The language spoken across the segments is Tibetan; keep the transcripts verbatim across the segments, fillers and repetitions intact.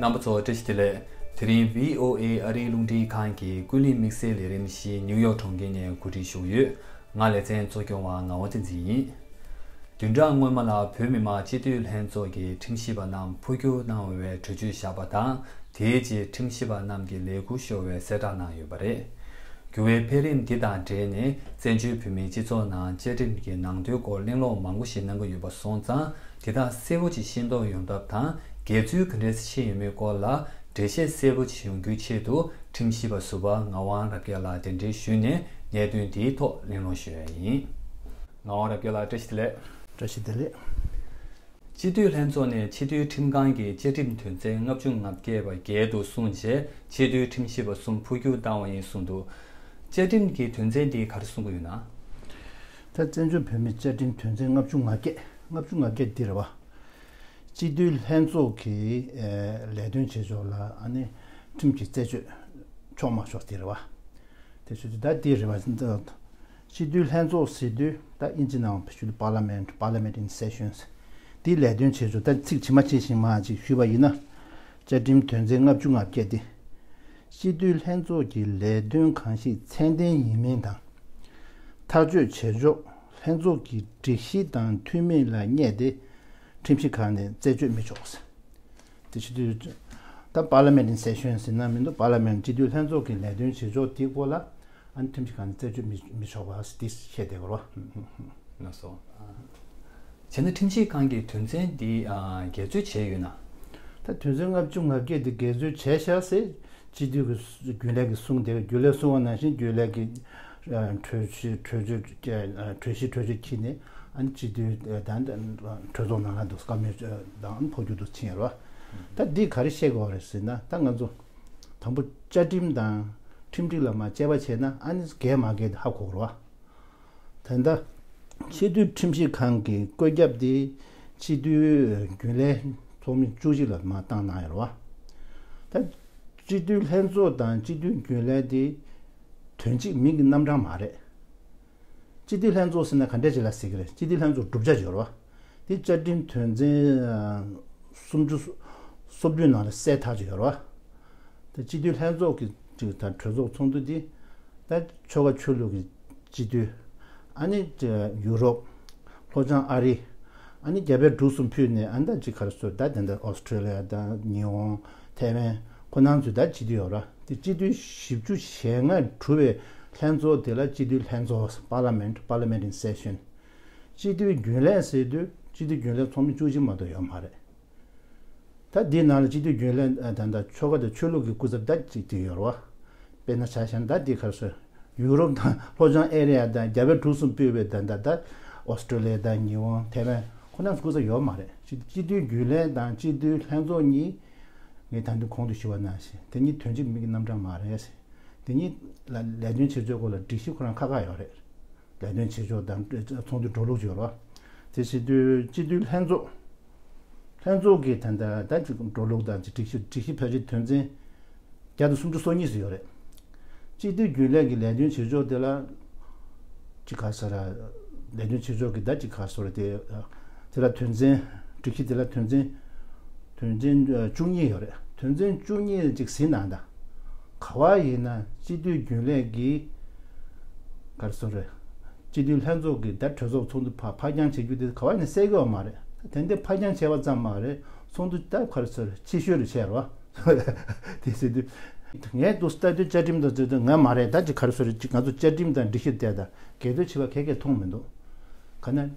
རྣམ་པ་ཚོ་བཀྲ་ཤིས་བདེ་ལེགས། དེ་རིང་བྷི་ཨོ་ཨེ་ཨ་རིའི་རླུང་འཕྲིན་ཁང་གི་ཀུན་གླེང་དམིགས་བསལ་ལས་རིམ་ཞིག་ནིའུ་ཡོག་གྲོང་ཁྱེར་ནས་གོ་སྒྲིག་ཞུས་ཡོད། ང་ལེ་ཚན་གཙོ་སྐྱོང་བ་ངག་དབང་བསྟན་འཛིན་ཡིན། བདུན་ཕྲག་སྔོན་མ་ལ་བོད་མི་མང་སྤྱི་འཐུས་ལྷན་ཚོགས་ཀྱི་ཁྲིམས་ཞིབ་པ་རྣམས་འཕོ་འགྱུར་གནང་བའི་གྲོས་ཆོད་བཞག་པ་དང་། དེའི་རྗེས་ཁྲིམས་ཞིབ་པ་རྣམས་ཀྱིས་ལས་འཁུར་ཤོར་བའི་གསལ་བསྒྲགས་གནང་ཡོད་པ་རེད། འགྱུར་བའི་འཕེལ་རིམ་འདི་དང་འབྲེལ་ནས་བཙན་བྱོལ་བོད་མིའི་སྤྱི་ཚོགས་ནང་བཅའ་ཁྲིམས་ཀྱི་ནང་དོན་སྐོར་གླེང་སློང་མང་པོ་ཞིག་གནང་གི་ཡོད་པ་སོང་ཙང་། དེ་དག་གསལ་པོ་ཅིག་ཤེས་རྟོགས་ཡོང་ཐབས་དང་། འགལ་འཛོལ་ག་འདྲས་ཕྱིན་ཡོད་མེད་སྐོར་ལ་འགྲེལ་བཤད་གསལ་པོ་ཅིག་ཡོང་རྒྱུའི་ཆེད་དུ། ཁྲིམས་ཞིབ་པ་ཟུར་པ་ངག་དབང་རབ་རྒྱས་ལགས་གདན་འདྲེན་ཞུས་ནས་གནད་དོན་འདིའི་ཐོག་གླེང་སློང་ཞུ་ཡ་ཡིན། ངག་དབང་རབ་རྒྱས་ལགས་བཀྲ་ཤིས་བདེ་ལེགས། བཀྲ་ཤིས་བདེ་ལེགས། སྤྱི་འཐུས་ལྷན་ཚོགས་ནས་ཆེས་མཐོའི་ཁྲིམས་ཁང་གི་བཅའ་ཁྲིམས་དོན་ཚན་ལྔ་བཅུ་ང་བརྒྱད་པ་འགལ་དུ་གསུངས་རྗེས་ཆེས་མཐོའི་ཁྲིམས་ཞིབ་པ་གསུམ་འཕོ་འགྱུར་བཏང་བ་ཡིན་གསུངས་འདུག། བཅའ་ཁྲིམས་ཀྱི་དོན་ཚན་འདིས་ག་རེ་གསུང་གི་ཡོད་ན། ད་བཙན་བྱོལ་བོད་མིའི་བཅའ་ཁྲིམས་དོན་ཚན་ལྔ་བཅུ་ང་བརྒྱད། ལྔ་བཅུ་ང་བརྒྱད་འདི་རེད་བ། སྤྱི་འཐུས་ལྷན་ཚོགས་ཀྱི་ལས་དོན་བྱེད་ཕྱོགས་ལ་ཨ་ནི་ཁྲིམས་ཀྱི་རྩད་གཅོད་ཆོག་མ་ཆོག་འདི་རེད་བ། དེ་ཚོ་ད་འདི་རེད་བ། སྤྱི་འཐུས་ལྷན་ཚོགས་ཟེར་དུས་ད་ཨིན་ཇི་ནང་བ་ཞུ་པར་ལ་མེན་ཊི། Parliament in sessions། འདི་ལས་དོན་བྱེད་ཕྱོགས་ད་ཚིག་ཇི་མ་ཇི་བཞིན་མ་ཅིག་ཞུས་པ་ཡིན་ན། བཅའ་ཁྲིམས་དོན་ཚན་ལྔ་བཅུ་ང་བརྒྱད་འདི། སྤྱི་འཐུས་ལྷན་ཚོགས་ཀྱི་ལས་དོན་གང་ཞིག་ཚད་ལྡན་ཡིན་མིན་དང་། ཐག་གཅོད་བྱེད་ཕྱོགས་ལྷན་ཚོགས་ཀྱི་སྒྲིག་གཞི་དང་མཐུན་མིན་ལ་བསྙད་དེ་ཁྲིམས་ཞིབ་ཁང་ནས་རྩད་གཅོད་མི་ཆོག། དེ་བྱེད་དུས་ད་Parliament in session ཟེར་ན་མི་འདུག། Parliament སྤྱི་འཐུས་ལྷན་ཚོགས་ཀྱི་ལས་དོན་བྱེད་ཕྱོགས་དེའི་སྐོར་ལ་ཨ་ནི་ཁྲིམས་ཞིབ་ཁང་ནས་རྩད་གཅོད་མི་མི་ཆོག་པ་དེ་བཤད་བསྡད་དགོས་རེད་བ། ལགས་སོ། བྱས་ན་ཁྲིམས་ཞིབ་ཁང་གིས་དོན་ཚན་འདི་ཨ་འགལ་འཛོལ་བྱས་ཡོད་ན། ད་དོན་ཚན་ལྔ་བཅུ་ང་བརྒྱད་འདི་འགལ་འཛོལ་བྱས་ཤག་ཟེར་སྤྱི་འཐུས་ཀྱི་རྒྱུན་ལས་ཀྱིས་གསུངས་བསྡད། རྒྱུན་ལས་གསུངས་པ་ནང་བཞིན་རྒྱུན་ལས་ཀྱིས་ཨ་གྲོས་གཞི་གྲོས་ཆོད་ཨ་གྲོས་གཞི་གྲོས་ཆོད་འཁྱེར་ནས་ཨ་ནི་སྤྱི་འཐུས་ཨ་དང་གྲོས་ཚོགས་ནང་ལ་འདུག་བཀའ་མོལ་དང་འཕོ་འགྱུར་དུ་ཕྱིན་ཡོད་རེད་བ། ད་འདི་ག་རེ་བཤད་དགོས་རེད་ཟེར་ན། ད་ང་ཚོ་དང་པོ་བཅའ་ཁྲིམས་དང་ཁྲིམས་སྒྲིག་ལ་མར་དཔྱད་པ་བྱས་ན་ཨ་ནི་འགལ་མ་འགལ་དེ་ཧ་གོ་དགོས་རེད་བ། ད་ལྟ་སྤྱི་འཐུས་ཁྲིམས་ཞིབ་ཁང་གི་བཀོད་ཁྱབ་དེ་སྤྱི་འཐུས་རྒྱུན་ལས་ཚོགས་མི་བཅུ་གཅིག་ལ་མར་བཏང་གནང་ཡོད་རེད་བ། ད་སྤྱི་འཐུས་ལྷན་ཚོགས་དང་སྤྱི་འཐུས་རྒྱུན་ལས་དེ་དོན་གཅིག་མིང་གི་རྣམ་གྲངས་མ་རེད། སྤྱི་འཐུས་ལྷན་ཚོགས་ཟེར་ན་ག་འདྲས་ཅིག་ལ་ཟེར་གི་རེད། སྤྱི་འཐུས་ལྷན་ཚོགས་བསྒྲུབ་བྱ་ཡོད་རེད་བ། དེ་བཅའ་ཁྲིམས་དོན་ཚན་སུམ་ཅུ་སོ་བདུན་ནང་ལ་གསལ་ཐག་ཆོད་ཡོད་རེད་བ། ད་སྤྱི་འཐུས་ལྷན་ཚོགས་ཀྱི་ཅིག་དང་གྲོས་ཚོགས་ཚོགས་འདུ་འདི་ད་ཆོལ་ཁ་ཆོས་ལུགས་ཀྱི་སྤྱི་འཐུས། ཨ་ནི་ཡུ་རོབ། ལྷོ་བྱང་ཨ་རི། ཨ་ནི་རྒྱ་བལ་འབྲུག་གསུམ་ཕུད་ནས་ཨ་ནི་ད་ཅིག་ག་རེ་ཟེར། ད་དེ་འདྲ་ཨོ་སི་ཁྲུ་ལི་ཡ་དང་ཉི་ཧོང་། ཐའེ་ཝན། ཁོ་རང་ཚོའི་ད་སྤྱི་འཐུས་ཡོད་རེད། དེ་སྤྱི་འཐུས་བཞི་བཅུ་ཞེ་ལྔ་གྲུབ་པའི་ལྷན་ཚོགས་དེ་ལ་སྤྱི་འཐུས་ལྷན་ཚོགས། Parliament, Parliament in session། སྤྱི་འཐུས་རྒྱུན་ལས་ཟེར་དུས་སྤྱི་འཐུས་རྒྱུན་ལས་ཚོགས་མི་བཅུ་གཅིག་མ་གཏོགས་ཡོད་མ་རེད། ད་འདིའི་ནང་ལ་སྤྱི་འཐུས་རྒྱུན་ལས་ད་ལྟ་ཆོལ་ཁ་དང་ཆོས་ལུགས་ཀྱི་སྐུ་ཚབ་ད་ཅིག་དེ་ཡོད་རེད་བ། དཔེར་ན་ཆ་བཞག་ན་ད་འདི་ག་རེ་ཟེར། ཡུ་རོབ་དང་ལྷོ་བྱང་ཨེ་རི་ཡ་དང་རྒྱ་བལ་འབྲུག་གསུམ་སྤོས་པའི་ད་ལྟ་ད་ཨོ་སི་ཁྲུ་ལི་ཡ་དང་ཉི་ཧོང་། ཐའེ་ཝན། ཁོ་རང་ཚོ་སྐུ་ཚབ་ཡོད་མ་རེད། སྤྱི་སྤྱི་འཐུས་རྒྱུན་ལས་དང་སྤྱི་འཐུས་ལྷན་ཚོགས་གཉིས། ངས་ད་དུང་གོང་དུ་ཞུས་པ་ནང་བཞིན་དེ་གཉིས་དོན་གཅིག་མིང་གི་རྣམ་གྲངས་མ་རེད། དེ་གཉིས་ལ་ལས་དོན་བྱེད་ཕྱོགས་སྐོར་ལ་སྒྲིག་གཞི་ཁོ་རང་ཁག་ཁག་ཡོད་རེད། ལས་དོན་བྱེད་ཕྱོགས་དང་ཚོགས་འདུའི་འགྲོ་ལུགས་ཡོད་རེད་བ། དེ་བྱེད་དུས་སྤྱི་འཐུས་ལྷན་ཚོགས། ལྷན་ཚོགས་ཀྱི་ད་ལྟ་ད་ཅིག་འགྲོ་ལུགས་དང་ཅིག་སྒྲིག་གཞི་སྒྲིག་གཞི་ཕལ་ཆེར་དོན་ཚན་བརྒྱ་དང་སུམ་ཅུ་སོ་གཉིས་སུ་ཡོད་རེད། སྤྱི་འཐུས་རྒྱུན་ལས་ཀྱི་ལས་དོན་བྱེད་ཕྱོགས་དེ་ལ་ཅིག་ག་ཟེར། ལས་དོན་བྱེད་ཕྱོགས་ཀྱི་ད་ཅིག་ག་ཟེར་དེ། དེ་ལ་དོན་ཚན། སྒྲིག་གཞི་དེ་ལ་དོན་ཚན། དོན་ཚན་བཅུ་གཉིས་ཡོད་རེད། དོན་ཚན་བཅུ་གཉིས་ཅིག་ཟིན་ན་ད། ག་བ་ཡིན་ན་སྤྱི་འཐུས་རྒྱུན་ལས་ཀྱིས་ག་རེ་ཟེར་རེད། སྤྱི་འཐུས་ལྷན་ཚོགས་ཀྱི་ད་གྲོས་ཚོགས་ཚོགས་འདུ་ཕར་ཕར་འགྱངས་བྱེད་རྒྱུ་དེ་ག་བ་ནས་གསལ་གི་ཡོད་མ་རེད། དེ་འདྲ་ཕར་འགྱངས་བྱས་པ་ཙམ་མ་རེད། ཚོགས་འདུ་ད་ག་རེ་ཟེར་ཕྱི་བཤོལ་རེ་བྱས་རེད་བ། དེ་ཟེར་དུས། ངས་འདུག་ལྟ་དུས་བཅའ་ཁྲིམས་དང་བརྩི་དུས་ང་མ་རེད། ད་ཅིག་ག་རེ་ཟེར་རེད། ཅིག་ང་ཚོ་བཅའ་ཁྲིམས་དང་སྒྲིག་གཞི་དེ་དང་འགལ་འདུ་བྱེད་པ་ག་གེ་མཐོང་མི་འདུག། ག་ནས།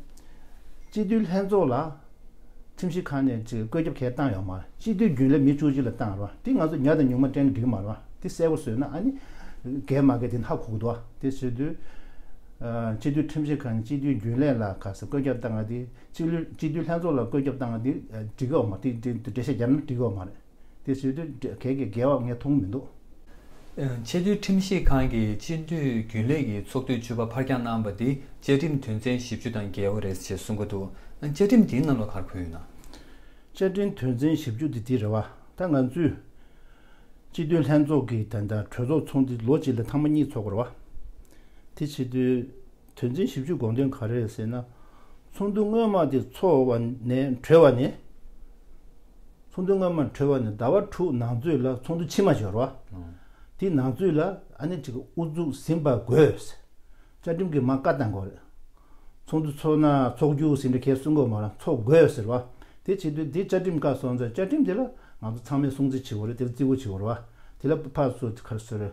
སྤྱི་འཐུས་ལྷན་ཚོགས་ལ། ཁྲིམས་ཞིབ་ཁང་ནས་ཅིག་བཀོད་ཁྱབ་གས་བཏང་ཡོད་མ་རེད། སྤྱི་འཐུས་རྒྱུན་ལས་མི་བཅུ་གཅིག་ལ་བཏང་རོགས། དེ་ང་ཚོ་ཉ་དང་ཉུང་མ་སྤྲད་ན་འགྲིག་མ་རེད་བ། དེ་གསལ་པོ་བཟོས་ན་ཨ་ནི། འགལ་མ་འགལ་དེ་ཧ་གོ་གི་འདུག་བ། དེ་བྱེད་དུས། ཨ། སྤྱི་འཐུས་ཁྲིམས་ཞིབ་ཁང་ནས་སྤྱི་འཐུས་རྒྱུན་ལས་ལ་ག་ས་བཀོད་ཁྱབ་བཏང་བ་དེ། སྤྱི་འཐུས་སྤྱི་འཐུས་ལྷན་ཚོགས་ལ་བཀོད་ཁྱབ་བཏང་བ་དེ་འགྲིག་གི་ཡོད་མ་རེད། དེ་དེ་འགྲེལ་བཤད་རྒྱབ་ན་འགྲིག་གི་ཡོད་མ་རེད། དེ་བྱེད་དུས་གལ་གེ་འགལ་བ་ངས་མཐོང་མི་འདུག། ཆེས་མཐོའི་ཁྲིམས་ཞིབ་ཁང་གིས་སྤྱི་འཐུས་རྒྱུན་ལས་ཀྱི་ཚོགས་དུས་བཅུ་པ་ཕར་འགྱངས་གནང་བ་འདི་བཅའ་ཁྲིམས་དོན་ཚན་བཞི་བཅུ་དང་འགལ་བ་རེད་ཅེས་གསུང་གི་འདུག། བཅའ་ཁྲིམས་འདིའི་ནང་ལ་ག་རེ་འཁོད་ཡོད་ན། བཅའ་ཁྲིམས་དོན་ཚན་བཞི་བཅུ་འདི་འདི་རེད་བ། ད་ང་ཚོས་སྤྱི་འཐུས་ལྷན་ཚོགས་ཀྱི་ད་ལྟ་གྲོས་ཚོགས་ཚོགས་འདུ་ལོ་གཅིག་ལ་ཐེངས་མ་གཉིས་ཚོགས་དགོས་རེད་བ། དེ་བྱེད་དུས་དོན་ཚན་བཞི་བཅུ་དགོངས་དོན་ག་རེ་རེད་ཟེར་ན། ཚོགས་འདུ་སྔོན་མ་དེ་ཚོགས་པ་ནས་གྲོལ་བ་ནས། ཚོགས་འདུ་སྔ་མ་གྲོལ་བ་ནས་ཟླ་བ་དྲུག་ནང་ཚུད་ལ་ཚོགས་འདུ་ཕྱི་མ་ཡོད་རེད་བ། དེའི་ནང་ཚུད་ལ་ཨ་ནི་ཅིག་ཨུ་ཚུགས་ཟིན་པ་དགོས། བཅའ་ཁྲིམས་ཀྱིས་མར་བཀའ་བཏང་དགོས་རེད། ཚོགས་འདུ་ཚོགས་ན་ཚོགས་རྒྱུ་ཟིན་འདྲ་ཁས་གསུང་དགོས་མ་རེད། ཚོགས་དགོས་ཟེར་བ། དེ་བྱེད་དུས་དེ་བཅའ་ཁྲིམས་བཀའ་སོང་ཙང་བཅའ་ཁྲིམས་དེ་ལ་ང་ཚོ་ཚང་མས་སྲུང་བརྩི་བྱེད་དགོས་རེད། དེ་ལ་བརྩི་བཀུར་བྱེད་དགོས་རེད་བ། དེ་ལ་ཕར་ཚུར་ག་རེ་ཟེར།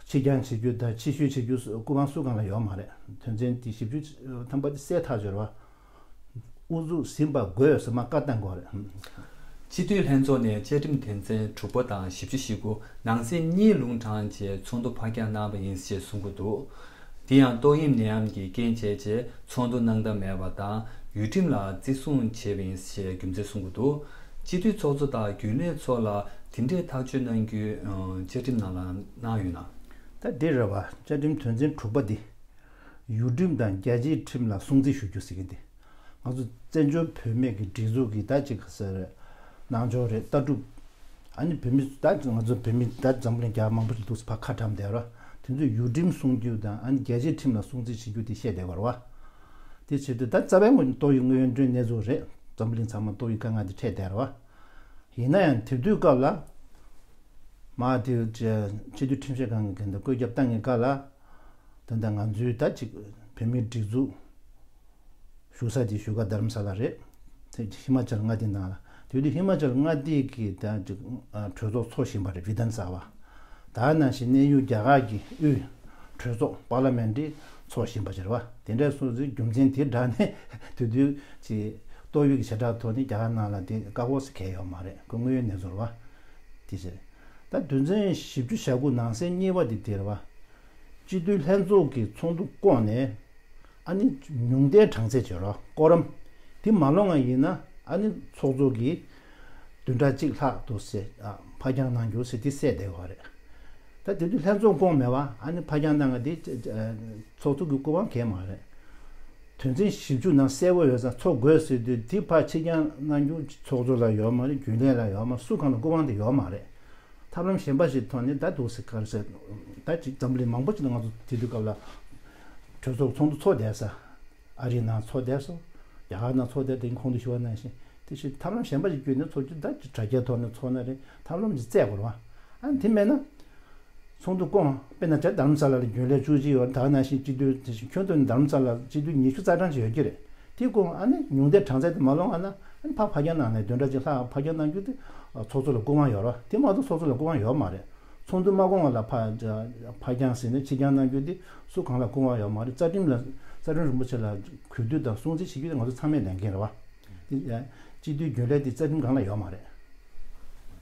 ཕྱིར་འགྱངས་བྱེད་རྒྱུ་དང་ཕྱིར་བཤོལ་བྱེད་རྒྱུ་སྐུ་དབང་སུ་གང་ལ་ཡོད་མ་རེད། དོན་ཚན་དེ་བཞི་བཅུ་ཐམ་པ་དེ་གསལ་ཐག་ཆོད་རེད་བ། ཨུ་ཚུགས་ཟིན་པ་དགོས་ཟེར་མར་བཀའ་བཏང་དགོས་རེད། སྤྱི་འཐུས་ལྷན་ཚོགས་ནས་བཅའ་ཁྲིམས་དོན་ཚན་དྲུག་པ་དང་བཞི་བཅུ་ཞེ་དགུ་ནང་གསེས་གཉིས་ལུང་དྲངས་རྗེས་ཚོགས་འདུ་ཕར་འགྱངས་གནང་བ་ཡིན་ཞེས་གསུང་གི་འདུག་དེ་ཡང་ཏོག་དབྱིབས་ནད་ཡམས་ཀྱི་རྐྱེན་བྱས་རྗེས་ཚོགས་འདུ་གནང་ཐབས་མེད་པ་དང་ཡུལ་ཁྲིམས་ལ་བརྩི་སྲུང་བྱས་པ་ཡིན་ཞེས་རྒྱུ་མཚན་གསུང་གི་འདུག་སྤྱི་འཐུས་ཚོགས་གཙོ་དང་རྒྱུན་ལས་ཚོ་ལ་དེ་འདྲའི་ཐག་གཅོད་གནང་རྒྱུའི་ཨ་བཅའ་ཁྲིམས་ནང་ལ་གནང་ཡོད་ན། ད་འདི་རེད་བ། བཅའ་ཁྲིམས་དོན་ཚན་དྲུག་པ་འདི། ཡུལ་ཁྲིམས་དང་རྒྱལ་སྤྱིའི་ཁྲིམས་ལ་སྲུང་བརྩི་ཞུ་རྒྱུ་ཟེར་གྱི་འདི། ང་ཚོ་བཙན་བྱོལ་བོད་མི་གི་སྒྲིག་འཛུགས་ཀྱི་ད་ཅིག་ཟེར། ནང་ཆོས་རེད། ལྟ་གྲུབ། ཨ་ནི་བོད་མི་ད་ང་ཚོ་བོད་མི་ད་འཛམ་བུ་གླིང་རྒྱ་མང་པོ་ཞིག་འདུག་ཕར་ཁ་བཀྲམ་བསྡད་ར། དེ་ཚོས་ཡུལ་ཁྲིམས་སྲུང་རྒྱུ་དང་ཨ་ནི་རྒྱལ་སྤྱིའི་ཁྲིམས་ལ་སྲུང་བརྩི་བྱེད་རྒྱུ་དེ་བཤད་བསྡད་པ་རེད་བ། དེ་བྱེད་དུས་ད་རྩ་བའི་ངོས་ནས་ཏོག་དབྱིབས་སྔོན་འགྲོའི་གནས་ཚུལ་རེད། འཛམ་བུ་གླིང་ཚང་མ་ཏོག་དབྱིབས་དཀའ་ངལ་དེ་འཕྲད་བསྡད་ར་བ། ཡིན་ན་ཡང་དེ་དུས་སྐབས་ལ། མ་དེ་སྤྱི་འཐུས་ཁྲིམས་ཞིབ་ཁང་གི་འགན་དང་བཀོད་ཁྱབ་བཏང་གི་སྐབས་ལ། ད་ལྟ་ང་ཚོའི་ད་ཅིག་བོད་མིའི་སྒྲིག་འཛུགས་བཞུགས་ས་དེ་བཞུགས་སྒར་རྡ་རམ་ས་ལ་རེད། དེ་ཧི་མ་ཅལ་མངའ་སྡེ་ནང་ལ། དེ་དུས་ཧི་མ་ཅལ་མངའ་སྡེ་གི་ད་ཅིག་གྲོས་ཚོགས་འཚོགས་བཞིན་པ་རེད། བྷི་དྷན་ས་བྷ། ད་ནང་བཞིན་གནས་ཡུལ་རྒྱ་གར་གྱི་དབུས་གྲོས་ཚོགས་པར་ལི་མེན་ཊི་འཚོགས་བཞིན་པ་ཅིག་རེད་བ། དེ་འདྲ་སོང་ཙང་རྒྱུ་མཚན་དེ་དྲངས་ནས་དེ་དུས་ཀྱི་ཏོག་དབྱིབས་ཀྱི་བྱེ་བྲག་ཐོག་ནས་རྒྱ་གར་ནང་ལ་དེ་བཀག་འགོག་ཟེར་གང་ཡང་ཡོད་མ་རེད། ཁོ་དངོས་ཡོད་གནས་ཚུལ་རེད་བ། དེ་ཟེར། ད་དོན་ཚན་བཞི་བཅུ་ཞེ་དགུ་ནང་གསེས་གཉིས་པ་དེ་དེ་རེད་བ། སྤྱི་འཐུས་ལྷན་ཚོགས་ཀྱི་ཚོགས་འདུ་བསྐོངས་ནས། ཨ་ནི་ཉུང་མཐའི་གྲངས་ཚད་བྱོས་རོགས། ཀོ་རམ་དེ་མ་ལོངས་པ་ཡིན་ན། ཨ་ནི་ཚོགས་གཙོ་གིས་བདུན་ཕྲག་གཅིག་ལྷག་འདུག་ཟེར། ཨ། ཕར་འགྱངས་གནང་རྒྱུ་ཟེར་དེ་གསལ་བསྡད་ཡོད་རེད། ད་དེ་དུས་ལྷན་ཚོགས་བསྐོངས་མེད་པ། ཨ་ནི་ཕར་འགྱངས་གནང་བ་དེ་ཚོགས་གཙོ་གི་སྐུ་དབང་གང་ཡང་མ་རེད། དོན་ཚན་བཞི་བཅུ་ནང་གསལ་པོ་ཡོད་ཙང་འཚོགས་དགོས་ཟེར་དུས་དེ་ཕར་ཕྱིར་འགྱངས་གནང་རྒྱུ་ཚོགས་གཙོ་ལ་ཡོད་མ་རེད། རྒྱུན་ལས་ལ་ཡོད་མ་རེད། སུ་གང་ལ་སྐུ་དབང་དེ་ཡོད་མ་རེད། ཐབས་ལམ་གཞན་པ་ཞིག་ཐོག་ནས་ད་འདུག་ཟེར་ག་རེ་ཟེར། ད་ཅིག་འཛམ་བུ་གླིང་མང་པོ་ཅིག་ལ་ང་ཚོ་དེ་དུས་སྐབས་ལ་གྲོས་ཚོགས་ཚོགས་འདུ་འཚོགས་བསྡད་ས། ཨ་རིའི་ནང་འཚོགས་བསྡད་སོང་། རྒྱ་གར་ནང་འཚོགས་བསྡད་དེ་གོང་དུ་ཞུ་བ་ནང་བཞིན་དེ་ཞིག་ཐབས་ལམ་གཞན་པ་ཞིག་བརྒྱུད་ནས་འཚོགས་རྒྱུ། ད་ཅིག་དྲ་རྒྱའི་ཐོག་ནས་འཚོགས་ན་རེད། ཐབས་ལམ་ཅིག་བཙལ་དགོས་རེད་བ། ཨ་ནི་དེ་མེད་ན། ཚོགས་འདུ་བསྐོངས། དཔེར་ན་ཅིག་རྡ་རམ་ས་ལ་ལ་རྒྱུན་ལས་བཅུ་གཅིག་ཡོད། ད་ག་ནང་བཞིན་སྤྱི་འཐུས་དེ་བཞིན་ཁྱོན་བསྡོམས་ནས་རྡ་རམ་ས་ལ་སྤྱི་འཐུས་ཉི་ཤུ་རྩ་གྲངས་ཅིག་ཡོད་ཀྱི་རེད། དེ་བསྐོངས། ཨ་ནི་ཉུང་མཐའི་གྲངས་ཚད་དེ་མ་ལོངས་པ་ན། ཨ་ནི་ཕར་ཕར་འགྱངས་གནང་ནས་བདུན་ཕྲག་གཅིག་ལྷག་ཕར་འགྱངས་གནང་རྒྱུ་དེ་ཚོགས་གཙོ་ལ་སྐུ་དབང་ཡོད་རེད། དེ་མ་གཏོགས་ཚོགས་གཙོ་ལ་སྐུ་དབང་ཡོད་མ་རེད། ཚོགས་འདུ་མ་བསྐོངས་པ་ལ་ཕར་ཕར་འགྱངས་ཟེར་ནས་ཕྱིར་འགྱངས་གནང་རྒྱུ་དེ་སུ་གང་ལ་སྐུ་དབང་ཡོད་མ་རེད། རྩ་ཁྲིམས་ལ། རྩ་ཁྲིམས་རིན་པོ་ཆེ་ལ་གུས་འདུད་དང་སྲུང་བརྩི་བྱེད་རྒྱུ་དེ་ང་ཚོ་ཚང་མས་ལས་འགན་རེད་བ། དེ་སྤྱི་འཐུས་རྒྱུན་ལས་དེ་རྩ་ཁྲིམས་སྒང་ལ་ཡོད་མ་རེད།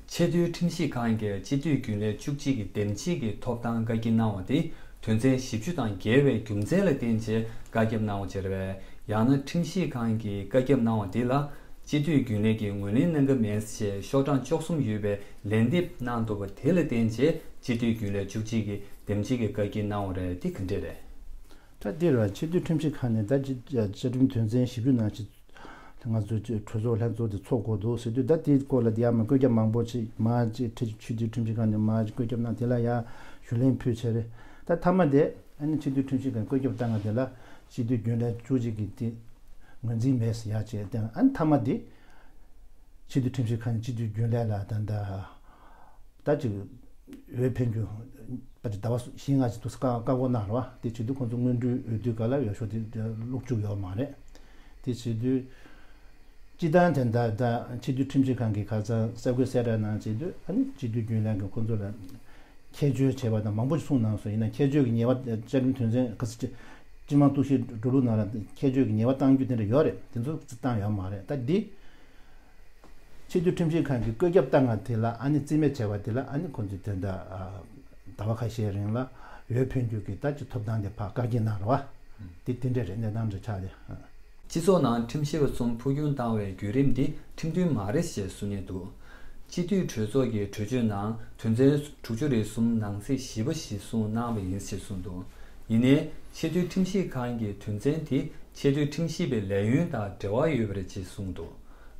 ཆེས་མཐོའི་ཁྲིམས་ཞིབ་ཁང་གིས་སྤྱི་འཐུས་རྒྱུན་ལས་བཅུ་གཅིག་གི་འདེམས་བྱེད་ཀྱི་ཐོབ་ཐང་བཀའ་འཁྱེར་གནང་བ་དེ་དོན་ཚན་བཞི་བཅུ་དང་འགལ་བའི་རྒྱུ་མཚན་ལ་བརྟེན་བྱས་བཀའ་ཁྱབ་གནང་བ་ཅིག་རེད་པས། ཡང་ན་ཁྲིམས་ཞིབ་ཁང་གིས་བཀའ་ཁྱབ་གནང་བ་དེ་ལ་སྤྱི་འཐུས་རྒྱུན་ལས་ཀྱིས་ངོས་ལེན་གནང་གི་མེད་ཅེས་ཤོག་གྲངས་བཅུ་གསུམ་ཡོད་པའི་ལན་འདེབས་གནང་འདུག་པ་དེ་ལ་བརྟེན་བྱས་སྤྱི་འཐུས་རྒྱུན་ལས་བཅུ་གཅིག་གིས་འདེམས་བྱེད་ཀྱི་བཀའ་འཁྱེར་གནང་བ་རེད། དེ་ག་འདྲས་རེད། ད་འདི་རེད་བ། ཆེས་མཐོའི་ཁྲིམས་ཞིབ་ཁང་ནས་ད་ཅི་བཅའ་ཁྲིམས་དོན་ཚན་བཞི་བཅུ་ནང་བཞིན། ང་ཚོའི་གྲོས་ཚོགས་ལྷན་ཚོགས་དེ་འཚོགས་དགོས་འདུག་ཟེར་དུས། ད་དེའི་སྐོར་ལ་ཡར་མར་བཀོད་ཁྱབ་མང་པོ་ཅིག་མར་ཅིག་ཁྲི་ཆེས་མཐོའི་ཁྲིམས་ཞིབ་ཁང་ནས་མར་ཅིག་བཀོད་ཁྱབ་གནང་། དེ་ལ་ཡར་ཞུ་ལན་ཕུལ་བྱས་རེད། ད་མཐའ་མ་དེ་ཨ་ནི་ཆེས་མཐོའི་ཁྲིམས་ཞིབ་ཁང་བཀོད་ཁྱབ་བཏང་བ་དེ་ལ་སྤྱི་འཐུས་རྒྱུན་ལས་བཅུ་གཅིག་གིས་དེ་ངོས་འཛིན་མེད་ཟེར་ཡར་བྱས་བཏང་། ཨ་ནི་མཐའ་མ་དེ་ཆེས་མཐོའི་ཁྲིམས་ཞིབ་ཁང་ནས་སྤྱི་འཐུས་རྒྱུན་ལས་ལ་ད་ལྟ། ད་ཅིག་འོས་འཕེན་རྒྱུ་པ་ཅིག་ཟླ་བ་བཞི་ལྔ་ཅིག་འདུག་སེ་བཀག་བཀག་འགོག་གནང་རེད་བ། དེ་བྱེད་དུས་ཁོང་ཚོ་སྔོན་འགྲོའི་འོས་བསྡུ་སྒང་ལ་འོས་ཤོག་དེ་བླུགས་བཅུག་ཡོད་མ་རེད། དེ་བྱེད་དུས་སྤྱི་བཏང་དེ་འདྲ་ད་ཆེས་མཐོའི་ཁྲིམས་ཞིབ་ཁང་གིས་ཁ་སང་གསར་འགོད་གསལ་བསྒྲགས་གནང་བྱེད་དུས། ཨ་ནི་སྤྱི་འཐུས་རྒྱུན་ལས་ཀྱིས་ཁོང་ཚོ་ལ་ཁྱད་གཅོད་བྱས་པ་དང་མང་པོ་ཞིག་གསུངས་གནང་སོང་། ཡིན་ན་ཁྱད་གཅོད་ཀྱི་ཉེས་པ། བཅའ་ཁྲིམས་དོན་ཚན་ག་ས་སྤྱི་དམངས་གཏུག་བཤེར་འགྲོ་ལུགས་ནང་ལ་ཁྱད་གཅོད་ཀྱི་ཉེས་པ་གཏང་རྒྱུ་དེ་འདྲ་ཡོད་རེད། དེ་ཚོ་བཏང་ཡོད་མ་རེད། ད་འདི། ཆེས་མཐོའི་ཁྲིམས་ཞིབ་ཁང་གིས་བཀོད་ཁྱབ་བཏང་བ་དེ་ལ་ཨ་ནི་རྩིས་མེད་བྱས་པ་དེ་ལ་ཨ་ནི་ཁོང་ཚོས་དེ་འདྲ་ཟླ་བ་ཁ་ཤས་རིང་ལ་འོས་འཕེན་རྒྱུ་གི་ད་ཅིག་ཐོབ་ཐང་དེ་ཕར་བཀག་སྐྱིལ་གནང་རེད་བ། དེ་དེ་འདྲ་རེད། གནས་སྟངས་འདྲ་ཆགས་ཏེ། སྤྱི་ཚོགས་ནང་ཁྲིམས་ཞིབ་པ་གསུམ་འཕོ་འགྱུར་བཏང་བའི་བརྒྱུད་རིམ་འདི་ཁྲིམས་མཐུན་མ་རེད་ཞེས་གསུང་མཁན་འདུག་སྤྱི་འཐུས་གྲོས་ཚོགས་ཀྱི་གྲོས་ཆོད་ནང་དོན་ཚན་དྲུག་ཅུ་རེ་གསུམ་ནང་གསེས་བཞི་པ་ཞིག་གསུངས་གནང་བ་ཡིན་ཞེས་གསུངས་འདུག་ཡིན་ནའི་ཆེས་མཐོའི་ཁྲིམས་ཞིབ་ཁང་གིས་དོན་ཚན་དེ་ཆེས་མཐོའི་ཁྲིམས་ཞིབ་པའི་ལས་ཡུན་དང་འབྲེལ་བ་ཡོད་པ་རེད་ཅེས་གསུངས་འདུག་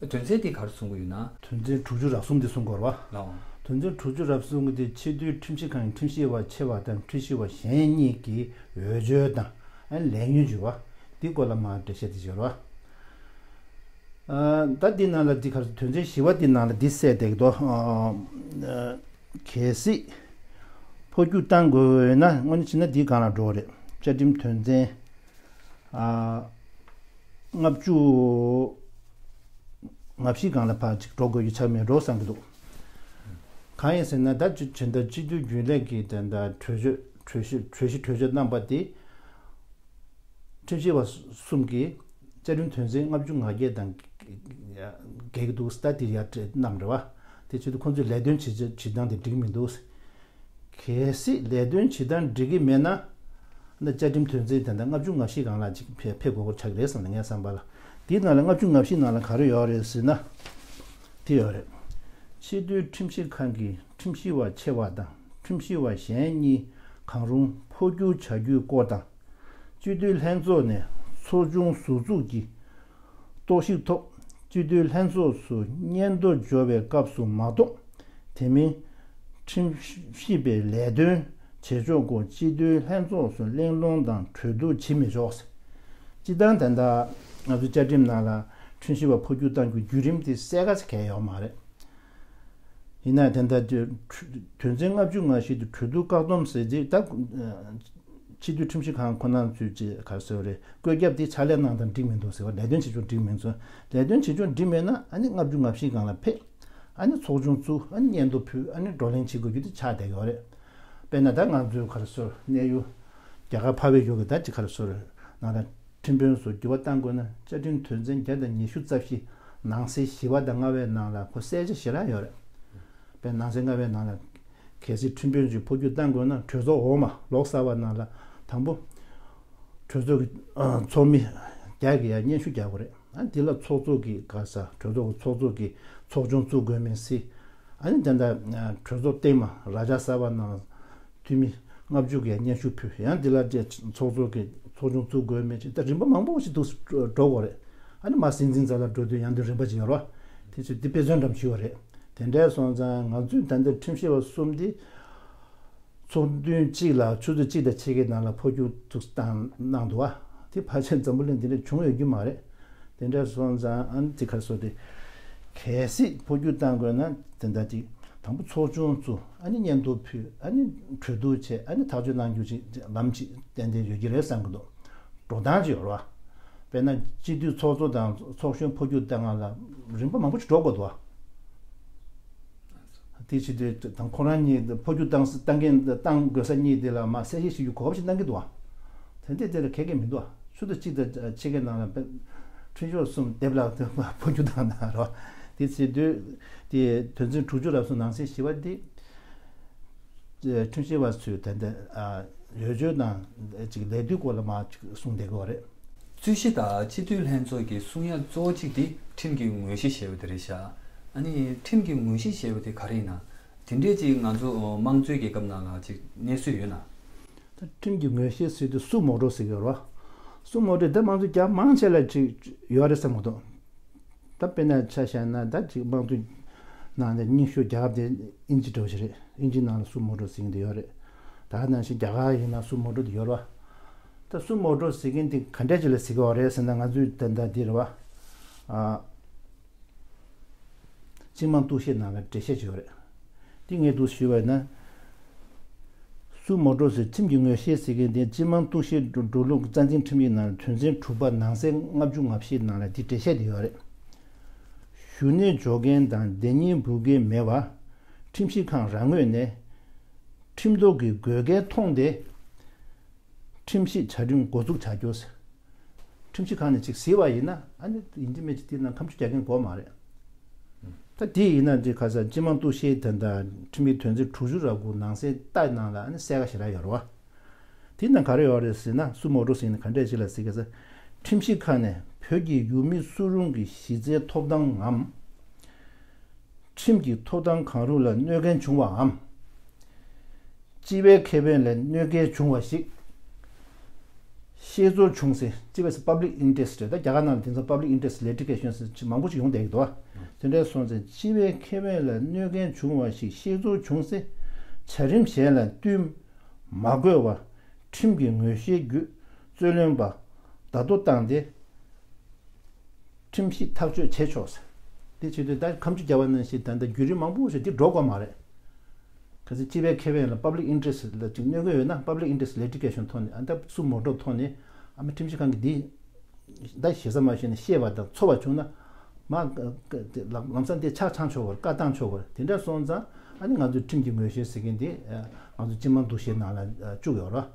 དོན་ཚན་དེ་ག་རེ་གསུང་གི་ཡོད་ན། དོན་ཚན་དྲུག་ཅུ་རེ་གསུམ་དེ་གསུང་དགོས་རེད་བ། ལགས། དོན་ཚན་དྲུག་ཅུ་རེ་གསུམ་དེ་ཆེས་མཐོའི་ཁྲིམས་ཞིབ་ཁང་གི་ཁྲིམས་ཞིབ་པ་ཆེ་བ་དང་ཁྲིམས་ཞིབ་པ་གཞན་གཉིས་ཀྱི་འོས་ཆོས་དང་ཨ་ནི་ལས་ཡུན་བརྗོད་པ། དེའི་སྐོར་ལ་མར་འགྲེལ་བཤད་དེ་བརྗོད་རེད་བ། ཨ། ད་འདི་ནང་ལ་འདི་ག་རེ་དོན་ཚན་བཞི་པ་འདི་ནང་ལ་འདི་གསལ་བསྡད་ཀྱི་འདུག་ཨ། གལ་སྲིད་འཕོ་འགྱུར་བཏང་དགོས་ན་དངོས་གནས་བྱས་ན་འདིའི་སྒང་ལ་འགྲོ་བ་རེད། བཅའ་ཁྲིམས་དོན་ཚན། ཨ། ལྔ་བཅུ་ང་བཞི་སྒང་ལ་ཕར་ཅིག་འགྲོ་དགོས་ཀྱི་ཆགས་མེད་འགྲོ་བསམ་གྱི་འདུག་གང་ཡིན་ཟེར་ན་ད་ཅི་ཇི་ལྟར་སྤྱི་འཐུས་རྒྱུན་ལས་ཀྱི་དེ་འདྲ་གྲོས་ཆོད་གྲོས་གཞི་གྲོས་གཞི་གྲོས་ཆོད་གནང་པ་དེ། ཁྲིམས་ཞིབ་པ་གསུམ་གྱིས་བཅའ་ཁྲིམས་དོན་ཚན་ལྔ་བཅུ་ང་བརྒྱད་དང་འགལ་གྱི་འདུག་ད་དེ་ཡར་གནང་རེད་བ། དེ་བྱེད་དུས་ཁོང་ཚོས་ལས་དོན་བྱེད་བྱེད་སྟངས་དེ་འགྲིག་མི་འདུག་གལ་སྲིད་ལས་དོན་བྱེད་སྟངས་འགྲིག་གི་མེད་ན། ན་བཅའ་ཁྲིམས་དོན་ཚན་དེ་འདྲ་ལྔ་བཅུ་ང་བཞི་སྒང་ལ་ཅིག་ཕེ་ཕེབས་དགོས་མཁོ་ཆགས་ཀྱི་རེད་བསམ་ནས་ངའི་བསམ་པ་ལ། དེའི་ནང་ལ་ལྔ་བཅུ་ང་བཞི་ནང་ལ་ག་རེ་ཡོད་རེད་ཟེར་ན། དེ་ཡོད་རེད། སྤྱི་འཐུས་ཁྲིམས་ཞིབ་ཁང་གི་ཁྲིམས་ཞིབ་པ་ཆེ་བ་དང་ཁྲིམས་ཞིབ་པ་གཞན་གཉིས་གང་རུང་འཕོ་འགྱུར་བྱ་རྒྱུའི་སྐོར་དང་། སྤྱི་འཐུས་ལྷན་ཚོགས་ནས་ཚོགས་ཆུང་ཟུར་འཛུགས་ཀྱིས་རྟོག་ཞིབ་ཐོག་སྤྱི་འཐུས་ལྷན་ཚོགས་སུ་སྙན་ཐོ་འབྱོར་བའི་སྐབས་སུ་མ་གཏོགས། དེ་མིན་ཁྲིམས་ཞིབ་པའི་ལས་དོན་བྱེད་ཕྱོགས་སྐོར་སྤྱི་འཐུས་ལྷན་ཚོགས་སུ་གླེང་སློང་དང་གྲོས་བསྡུར་བྱེད་མི་ཆོག་སྤྱིར་བཏང་ད་ལྟ་ང་ཚོའི་བཅའ་ཁྲིམས་ནང་ལ་ཁྲིམས་ཞིབ་པ་འཕོ་འགྱུར་གཏང་རྒྱུའི་བརྒྱུད་རིམ་དེ་གསལ་ཁ་ཞིག་གང་ཡང་ཡོད་མ་རེད། ཡིན་ན་དེ་འདྲ་དོན་ཚན་ལྔ་བཅུ་ང་བཞི་དེ་གྲོས་བསྡུར་བཀག་སྡོམ་ཟེར་རྗེས་ད་སྤྱི་འཐུས་ཁྲིམས་ཞིབ་ཁང་ཁོ་ན་ཚོས་ཅིག་ག་རེ་ཟེར་བ་རེད། བཀོད་ཁྱབ་དེ་ཕྱག་ལས་གནང་སྟངས་འགྲིག་མི་འདུག་ཟེར་བ། ལས་དོན་བྱེད་ཕྱོགས་འགྲིག་མི་འདུག་ལས་དོན་བྱེད་ཕྱོགས་འགྲིག་མེད་ན་ཨ་ནི་ལྔ་བཅུ་ང་བཞི་སྒང་ལ་ཕེབས། ཨ་ནི་ཚོགས་ཆུང་བཙུགས། ཨ་ནི་སྙན་ཐོ་ཕུལ། ཨ་ནི་བགྲོ་གླེང་བྱེད་དགོས་རྒྱུ་དེ་ཆགས་བསྡད་ཡོད་རེད། དཔེར་ན་ད་ང་ཚོའི་ག་རེ་ཟེར་གནས་ཡུལ་རྒྱ་གར་འཕགས་པའི་ཡུལ་གྱི་ད་ཅིག་ག་རེ་ཟེར་ནང་ལ། ཁྲིམས་དཔོན་ཚོ་འགྱུར་བ་གཏང་དགོས་ན་བཅའ་ཁྲིམས་དོན་ཚན་བརྒྱ་དང་ཉི་ཤུ་རྩ་བཞི་ནང་གསེས་བཞི་པ་དང་ལྔ་པའི་ནང་ལ་ཁོ་གསལ་ཆ་ཞེ་དྲག་ཡོད་རེད། དཔེར་ན་ནང་གསེས་ལྔ་པའི་ནང་ལ་གལ་སྲིད་ཁྲིམས་དཔོན་ཚོས་འཕོ་འགྱུར་གཏང་དགོས་ན་གྲོས་ཚོགས་འོག་མ་ལོ་གསར་པ་ནང་ལ་དང་པོ་གྲོས་ཚོགས་ཀྱི་ཚོགས་མི་བརྒྱ་གིས་ཡར་སྙན་ཞུ་རྒྱག་དགོས་རེད། ཨ་འདི་ལ་ཚོགས་གཙོ་གིས་ག་ས་གྲོས་ཚོགས་ཀྱི་ཚོགས་གཙོ་གིས་ཚོགས་ཆུང་བཙུགས་དགོས་མིན་གཟིགས། ཨ་ནི་དེ་འདྲ་གྲོས་ཚོགས་སྟེང་མ་ར་ཇ་སར་བ་ནང་ལ་འཐུས་མི་ལྔ་བཅུ་གིས་སྙན་ཞུ་ཕུལ། ཡང་འདི་ལ་ཚོགས་གཙོ་གིས་ཚོགས་ཆུང་བཙུགས་དགོས་མེད་ཅེས་ད་རིམ་པ་མང་པོ་ཞིག་འདུག་འགྲོ་དགོས་རེད། ཨ་ནི་མར་སྲིད་འཛིན་རྩ་ལ་འགྲོ་དུས་ཡང་འདི་རིམ་པ་ཅིག་ཡོད་རེད་བ། དེ་ཚོས་འདི་དཔེ་མཚོན་འགྲམ་ཞུས་པ་རེད། དེ་འདྲ་སོང་ཙང་ང་ཚོས་ད་ལྟ་ཁྲིམས་ཞིབ་པ་གསུམ་འདི་ཚོགས་ཐུན་གཅིག་ལ་ཆུ་ཚོད་གཅིག་དང་ཕྱེད་ཀའི་ནང་ལ་འཕོ་འགྱུར་བཙུགས་བཏང་གནང་འདུག་བ། དེ་ཕལ་ཆེར་འཛམ་བུ་གླིང་འདི་འདྲ་བྱུང་ཡོད་རྒྱུ་མ་རེད། དེ་འདྲ་སོང་ཙང་ཨ་ནི་ཅིག་ག་རེ་ཟེར་དེ། གལ་སྲིད་འཕོ་འགྱུར་བཏང་དགོས་ན་དེ་འདྲ་ཅིག་དང་པོ་ཚོགས་ཆུང་བཙུགས། ཨ་ནི་སྙན་ཐོ་ཕུལ། ཨ་ནི་གྲོས་བསྡུར་བྱས། ཨ་ནི་ཐག་གཅོད་གནང་རྒྱུ་ཅིག་ལམ་ཅིག་ཏན་ཏན་ཡོད་ཀྱི་རེད་བསམ་གྱི་འདུག་འགྲོ་སྟངས་ཅིག་ཡོད་རེད་བ། དཔེར་ན་སྤྱི་འཐུས་ཚོགས་གཙོ་དང་ཚོགས་གཞོན་འཕོ་འགྱུར་བཏང་སྒང་ལ་རིམ་པ་མང་པོ་ཅིག་འགྲོ་དགོས་འདུག་བ། དེ་བྱེད་དུས་དང་ཁོ་རང་གཉིས་འཕོ་འགྱུར་བཏང་ས་བཏང་གིན་བཏང་དགོས་ས་གཉིས་དེ་ལ་མར་གསལ་བཤད་ཞུ་རྒྱུ་གོ་སྐབས་ཤིག་གནང་གི་འདུག་ཨ། དེ་འདྲས་དེ་ལ་གལ་གལ་མི་འདུག་ཨ། ཆུ་ཚོད་གཅིག་དང་ཕྱེད་ཀའི་ནང་ལ་ཁྲིམས་ཞིབ་པ་གསུམ་སྡེབ་ལ་འཕོ་འགྱུར་བཏང་གནང་རོགས། དེ་བྱེད་དུས་དེ་དོན་ཚན་དྲུག་ཅུ་རེ་གསུམ་ནང་གསེས་བཞི་པ་དེ་ཁྲིམས་ཞིབ་པ་ཚོས་ད་ལྟ་ཨ་འོས་ཆོས་དང་ཅིག་ལས་དུས་སྐོར་ལ་མར་ཅིག་གསུངས་བསྡད་ཀྱི་ཡོད་རེད། རྩོད་གཞི་དང་སྤྱི་འཐུས་ལྷན་ཚོགས་ཀྱི་གསུང་ཡ་གཙོ་བོ་གཅིག་དེ་ཁྲིམས་ཀྱི་ངོས་བཞེས་ཞེས་པ་དེ་རེད་ཤག་ཨ་ནི་ཁྲིམས་ཀྱི་ངོས་བཞེས་ཞེས་པ་དེ་ག་རེ་ཡིན་ན། དེ་འདྲས་ཅིག་ང་ཚོ་དམངས་གཙོའི་རྒྱལ་ཁབ་ནང་ལ་ཅིག་གནས་སྲོལ་ཡོད་ན། ད་ཁྲིམས་ཀྱི་ངོས་བཞེས་ཟེར་དུས་སུ་མོ་ཊོ་ཟེར་གྱི་ཡོད་རེད་བ། སུ་མོ་ཊོ་དེ་དམངས་གཙོ་རྒྱ་མང་ཆེ་ལ་ཅིག་ཡོད་རེད་བསམ་གྱི་འདུག་ད་དཔེར་ན་ཆ་བཞག་ན་ད་ཅིག་དམངས་གཙོའི་ནང་ནས་རྙིང་ཤོས་རྒྱ་གར་དེ་དབྱིན་ཇི་འདྲ་བོ་ཞིག་རེད། དབྱིན་ཇིའི་ནང་ལ་སུ་མོ་ཊོ་ཟེར་གྱི་འདི་ཡོད་རེད། ད་ག་ནང་བཞིན་རྒྱ་གར་ཡིན་ན་སུ་མོ་ཊོ་དེ་ཡོད་རེད་བ། ད་སུ་མོ་ཊོ་ཟེར་མཁན་དེ་ག་འདྲས་ཅིག་ལ་ཟེར་གྱི་ཡོད་རེད་ཟེར་ན་ང་ཚོའི་ད་ལྟ་འདི་རེད་བ། ཨ། སྤྱི་དམངས་གཏུག་བཤེར་ནང་ལ་འགྲེལ་བཤད་ཅིག་ཡོད་རེད། འདི་ངས་འདུག་ཞུས་པ་ཡིན་ན། སུ་མོ་ཊོ་ཟེར་ཁྲིམས་ཀྱི་ངོས་བཞེས་ཟེར་མཁན་དེ་སྤྱི་དམངས་གཏུག་བཤེར་འགྲོ་འགྲོ་ལུགས་རྩ་འཛིན་ཁྲིམས་ཡིག་ནང་ལ་དོན་ཚན་དྲུག་པ་ནང་གསེས་ལྔ་བཅུ་ང་བཞི་ནང་ལ་འདི་འགྲེལ་བཤད་དེ་ཡོད་རེད། ཞུ་གནས་འཇོག་མཁན་དང་སྡེ་གཉིས་འབུལ་མཁན་མེད་པར་ཁྲིམས་ཞིབ་ཁང་རང་ངོས་ནས་ཁྲིམས་ཐོག་གི་དགོས་གལ་མཐོང་སྟེ། ཁྲིམས་ཞིབ་བྱ་ཁྲིམས་འགོ་འཛུགས་བྱ་རྒྱུ། ཁྲིམས་ཞིབ་ཁང་ནས་ཅིག་གཟིགས་པ་ཡིན་ན་ཨ་ནི་ཡིན་གཅིག་མིན་གཅིག་དེ་ནང་ཁ་མཆུ་རྒྱག་མཁན་དགོས་མ་རེད། ད་དེ་ཡིན་ན་འདི་ཁ་སང་སྤྱི་དམངས་གཏུག་བཤེར་དེ་འདྲ་ཁྲིམས་ཡིག་དོན་ཚན་དྲུག་ཅུ་རེ་དགུ་ནང་གསེས་ལྔ་ནང་ལ་ཨ་ནི་གསལ་ཁ་ཞེ་དྲག་ཡོད་རེད་བ། དེ་ནང་ག་རེ་ཡོད་རེད་ཟེར་ན་སུ་མོ་ཊོ་ཟེར་ནས་ག་འདྲས་ཅིག་ལ་ཟེར་གི་ཟེར། ཁྲིམས་ཞིབ་ཁང་ནས་བོད་ཀྱི་ཡུལ་མི་སུ་རུང་གི་གཞི་རྩའི་ཐོབ་ཐང་ངམ། ཁྲིམས་ཀྱི་ཐོབ་ཐང་གང་རུང་ལ་གནོད་འགེལ་བྱུང་བའམ། སྤྱི་པའི་ཁེ་ཕན་ལ་གནོད་འགེལ་བྱུང་བ་ཞིག་ཤེས་ཚོར་བྱུང་ཚེ། སྤྱི་པའི་public interest རེད། ད་རྒྱ་གར་ནང་ལ་དེང་སང་public interest litigation ཟེར་མང་པོ་ཞིག་ཡོང་བསྡད་ཀྱི་འདུག་དེ་འདྲ་སོང་ཚེ་སྤྱི་པའི་ཁེ་ཕན་ལ་གནོད་འགེལ་བྱུང་བ་ཞིག་ཤེས་ཚོར་བྱུང་ཚེ། བྱ་རིམ་གཞན་ལ་བསྟུན་མ་དགོས་པར་ཁྲིམས་ཀྱི་ངོས་བཞེས་བརྒྱུད་རྩོད་ལེན་པ་བརྡ་ཐོ་བཏང་སྟེ། ཁྲིམས་གཞི་ཐག་གཅོད་བྱེད་ཆོག་ཟེར། དེ་བྱེད་དུས་ད་ཁ་མཆུ་རྒྱག་པ་ནང་བཞིན་ད་ལྟ་བརྒྱུད་རིམ་མང་པོ་ཞིག་འདི་འགྲོ་དགོས་མ་རེད། གལ་སྲིད་སྤྱི་པའི་ཁེ་ཕན་ལ་public interest ལ་ཅིག་གནོད་ཀྱི་ཡོད་ན། Public Interest Litigation ཐོག་ནས། ཨ་ད་སུ་མོ་ཊོ་ཐོག་ནས་ཨ་མ་ཁྲིམས་ཞིབ་ཁང་གིས་འདི་ད་ཞེ་ས་མ་ཞུས་ནས་བཤད་པ་དང་ཚོར་བ་བྱུང་ན། མ་ལམ་སང་དེ་ཆ་ཚང་ཆོག་གི་རེད། བཀའ་བཏང་ཆོག་གི་རེད། དེ་འདྲ་སོང་ཙང་ཨ་ནི་ང་ཚོའི་ཁྲིམས་ཀྱི་ངོས་བཞེས་ཟེར་མཁན་དེ་ང་ཚོ་སྤྱི་དམངས་འདུ་ཤེས་ནང་ལ་བཅུག་ཡོད་རེད།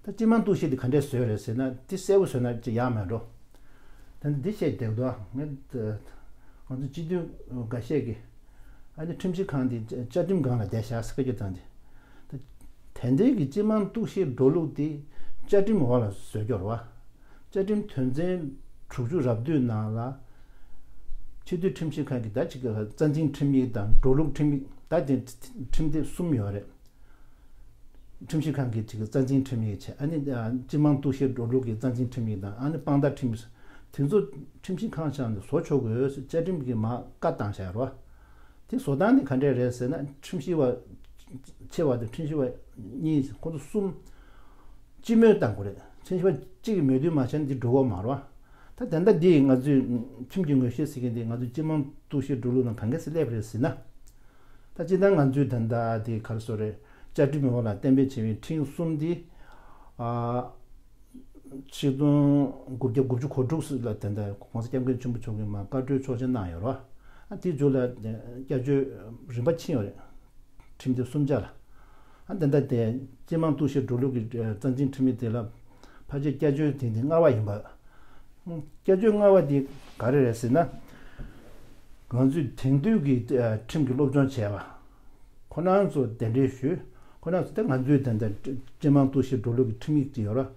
ད་སྤྱི་དམངས་འདུ་ཤེས་དེ་ག་འདྲས་བཟོས་རེད་ཟེར་ན། དེ་གསལ་པོ་བཟོས་ན་ཅིག་ཡག་མེད་འགྲོ། ད་འདི་བཤད་བསྡད་འདུག་ང་ང་ཚོ་སྤྱི་འཐུས་འགའ་ཤས་ཀྱིས་ཨ་ནི་ཁྲིམས་ཞིབ་ཁང་དེ་བཅའ་ཁྲིམས་སྒང་ལ་བསྡད་བཞག་ཟེར་སྐད་ཆ་བཏང་སྟེ། ད་དེ་འདྲའི་གི་སྤྱི་དམངས་འདུ་ཤེས་འགྲོ་ལུགས་དེ་བཅའ་ཁྲིམས་འོག་ལ་བཟོས་ཀྱི་རེད་བ། བཅའ་ཁྲིམས་དོན་ཚན་དྲུག་ཅུ་རེ་བདུན་ནང་ལ་སྤྱི་འཐུས་ཁྲིམས་ཞིབ་ཁང་གི་ད་ཅིག་རྩ་འཛིན་ཁྲིམས་ཡིག་དང་འགྲོ་ལུགས་ཁྲིམས་ཡིག་ད་དེ་ཁྲིམས་དེབ་གསུམ་ཡོད་རེད། ཁྲིམས་ཞིབ་ཁང་གི་ཅིག་རྩ་འཛིན་ཁྲིམས་ཡིག་བྱས། ཨ་ནི་ཨ་སྤྱི་དམངས་འདུ་ཤེས་འགྲོ་ལུགས་ཀྱི་རྩ་འཛིན་ཁྲིམས་ཡིག་དང་། ཨ་ནི་དཔང་རྟགས་ཁྲིམས་ཡིག་དེ་ཚོ་ཁྲིམས་ཞིབ་ཁང་ཆ་ནས་བཟོ་ཆོག་གི་ཡོད་ཟེར་བཅའ་ཁྲིམས་ཀྱིས་མར་བཀའ་བཏང་བཞག་རེད་བ། དེ་བཟོ་སྟངས་དེ་ག་འདྲས་རེད་ཟེར་ན། ཁྲིམས་ཞིབ་པ་ཆེ་བ་དང་ཁྲིམས་ཞིབ་པ་གཉིས། ཁོ་ཚོ་གསུམ་སྤྱི་མོས་བཏང་དགོས་རེད། ཁྲིམས་ཞིབ་པ་གཅིག་གིས་མོས་མཐུན་མ་བྱས་ན་འདི་འགྲོ་གི་མ་རེད་བ། ད་ད་ལྟ་འདི་ང་ཚོས་ཁྲིམས་ཀྱི་ངོས་བཞེས་ཟེར་མཁན་འདི་ང་ཚོའི་སྤྱི་དམངས་འདུ་ཤེས་འགྲོ་ལུགས་ནང་གང་འདྲས་སེ་སླེབས་རེད་ཟེར་ན། ད་སྤྱིར་བཏང་ང་ཚོའི་ད་ལྟ་དེ་ག་རེ་ཟེར་དགོས་རེད། བཅའ་ཁྲིམས་འོག་ལ་གཏན་འབེབས་བྱས་པའི་ཁྲིམས་གསུམ་འདི། ཨ། ཆིག་སྟོང་དགུ་བརྒྱ་དགུ་བཅུ་གོ་དྲུག་ལ་ད་ལྟ་༸གོང་ས་༸སྐྱབས་མགོན་ཆེན་པོ་མཆོག་གིས་མར་བཀའ་འཁྲོལ་ཆོག་མཆན་གནང་ཡོད་རེད་བ། ཨ་དེའི་མཇུག་ལ་བསྐྱར་བཅོས་རིམ་པ་ཕྱིན་ཡོད་རེད། ཁྲིམས་དེབ་གསུམ་ཆ་ལ། ཨ་ད་ལྟ་དེ་སྤྱི་དམངས་འདུ་ཤེས་འགྲོ་ལུགས་ཀྱི་རྩ་འཛིན་ཁྲིམས་ཡིག་དེ་ལ་ཕལ་ཆེར་བསྐྱར་བཅོས་དེ་འདི་ལྔ་པ་ཡིན་པ། བསྐྱར་བཅོས་ལྔ་པ་དེ་ག་རེ་རེད་ཟེར་ན། ང་ཚོས་དེང་དུས་ཀྱི་ཁྲིམས་ཀྱི་སློབ་སྦྱོང་བྱས་པ། ཁོ་རང་ཚོ་གདན་འདྲེན་ཞུས། ཁོ་རང་ཚོ་ད་ང་ཚོའི་ད་ལྟ་སྤྱི་དམངས་འདུ་ཤེས་འགྲོ་ལུགས་ཀྱི་ཁྲིམས་ཡིག་ཅིག་ཡོད་རེད།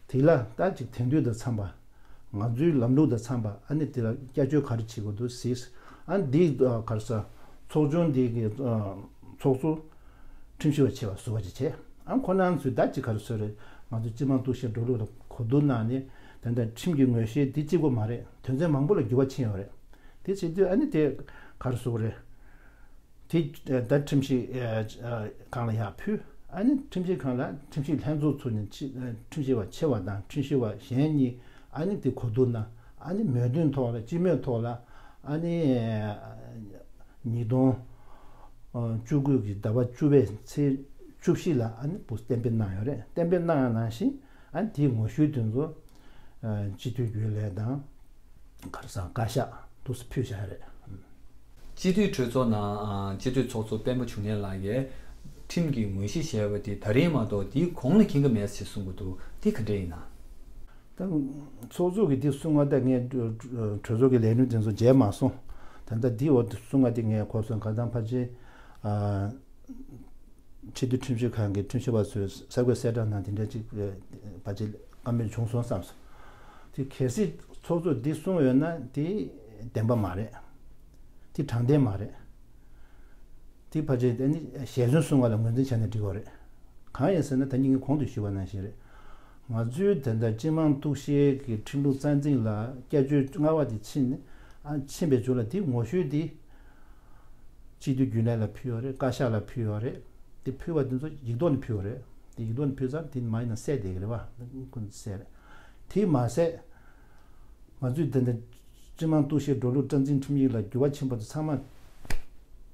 དེ་ལ་ད་ཅིག་དེང་དུས་དང་འཚམས་པ། ང་ཚོའི་ལམ་ལུགས་དང་འཚམས་པ། ཨ་ནི་དེ་ལ་བསྐྱར་བཅོས་ག་རེ་བྱེད་དགོས་འདུག་ཟེར། ཨ་ནི་འདི་ག་རེ་ཟེར། ཚོགས་ཆུང་འདི་གི་ཚོགས་གཙོ་ཁྲིམས་ཞིབ་པ་ཆེ་བ་ཟུར་པ་ཅིག་བྱས། ཨ་ཁོ་རང་ཚོས་ད་ཅིག་ག་རེ་ཟེར་རེད། ང་ཚོའི་སྤྱི་དམངས་འདུ་ཤེས་འགྲོ་ལུགས་ལ་གོ་བསྡུར་གནང་ནས། ད་ལྟ་ཁྲིམས་ཀྱི་ངོས་བཞེས་འདི་གཅིག་པོ་མ་རེད། དོན་ཚན་མང་པོ་ལ་འགྱུར་བ་ཕྱིན་ཡོད་རེད། དེ་བྱེད་དུས་ཨ་ནི་དེ་ག་རེ་ཟེར་དགོས་རེད། དེ་ད་ཁྲིམས་ཞིབ་ཁང་ལ་ཡར་ཕུལ། ཨ་ནི་ཁྲིམས་ཞིབ་ཁང་ལ་ཁྲིམས་ཞིབ་ལྷན་ཚོགས་ཚུགས་ནས་ཁྲི་ཁྲིམས་ཞིབ་པ་ཆེ་བ་དང་ཁྲིམས་ཞིབ་པ་གཞན་གཉིས་ཨ་ནི་དེ་གོ་བསྡུར་གནང་། ཨ་ནི་མོས་མཐུན་ཐོག་ལ། སྤྱི་མོས་ཐོག་ལ། ཨ་ནི་ཉིས་སྟོང་བཅུ་དགུ་གི་ཟླ་བ་བཅུ་པའི་ཚེས་བཅུ་བཞི་ལ་ཨ་ནི་བུ་གཏན་འབེབས་གནང་ཡོད་རེད། གཏན་འབེབས་གནང་ཡ་ནང་བཞིན། ཨ་ནི་དེའི་ངོ་བཤུས་དེ་ཚོ་སྤྱི་འཐུས་རྒྱུན་ལས་དང་། ག་རེ་ཟེར། བཀའ་ཤག་འདུག་སེ་ཕུལ་བཞག་ཡོད་རེད། སྤྱི་འཐུས་གྲོས་ཚོགས་ནང་སྤྱི་འཐུས་ཚོགས་གཙོ་སྤེན་པ་འབྱུང་གནས་ལགས་ཀྱིས་ཁྲིམས་ཀྱི་ངོས་བཞེས་བྱས་པ་དེ་ད་རེས་མ་གཏོགས་དེའི་གོང་ལ་མཁྱེན་གྱི་མེད་ཅེས་གསུང་གི་འདུག་དེ་ག་འདྲས་ཡིན་ན། ད་ཚོགས་གཙོ་གིས་དེ་གསུང་བ་ད་ངས་གྲོས་ཚོགས་ཀྱི་ལས་རིམ་དེ་ཚོ་མཇལ་མ་སོང་། ད་ལྟ་འདིའི་འོག་ཏུ་གསུང་བ་དེ་ངས་གོ་སོང་། གང་ལྟར་ཕལ་ཆེར་སྤྱི་འཐུས་ཁྲིམས་ཞིབ་ཁང་གི་ཁྲིམས་ཞིབ་པ་ཚོས་གསར་འགོད་གསལ་བསྒྲགས་ནང་དེ་འདྲ་ཅིག་ཕལ་ཆེར་བཀའ་མོལ་བྱུང་སོང་བསམ་སོང་། དེ་གལ་སྲིད་ཚོགས་གཙོས་འདི་གསུངས་ཡོད་ན་དེ་བདེན་པ་མ་རེད། དེ་དྲང་བདེན་མ་རེད། དེ་ཕལ་ཆེར་དེ་ནི་ཞལ་རྫུན་གསུང་བ་ལ་ངོས་འཛིན་བྱས་ན་འགྲིག་གི་རེད། གང་ཡིན་ཟེར་ན། ད་ནི་ངས་གོང་དུ་ཞུས་པ་ནང་བཞིན་རེད། ང་ཚོའི་ད་ལྟ་སྤྱི་དམངས་གཏུག་བཤེར་གྱི་ཁྲིམས་ལུགས་རྩ་འཛིན་ལ་བསྐྱར་བཅོས་ལྔ་པ་དེ་ཕྱིན་ནས། ཨ་ཕྱིན་པའི་མཇུག་ལ་དེ་ངོ་བཤུས་དེ་སྤྱི་འཐུས་རྒྱུན་ལས་ལ་ཕུལ་ཡོད་རེད། བཀའ་ཤག་ལ་ཕུལ་ཡོད་རེད། དེ་ཕུལ་བ་དེ་ཚོ་ཡིག་ཐོག་ནས་ཕུལ་བ་རེད། དེ་ཡིག་ཐོག་ནས་ཕུལ་ཙང་དེ་མ་ཡིན་ན་གསལ་བསྡད་ཀྱི་རེད་བ། ཀུན་གསལ་རེད། དེ་མ་ཟད། ང་ཚོས་ད་ལྟ་སྤྱི་དམངས་གཏུག་བཤེར་འགྲོ་ལུགས་རྩ་འཛིན་ཁྲིམས་ཡིག་ལ་འགྱུར་བ་ཕྱིན་པ་དེ་ཚང་མ་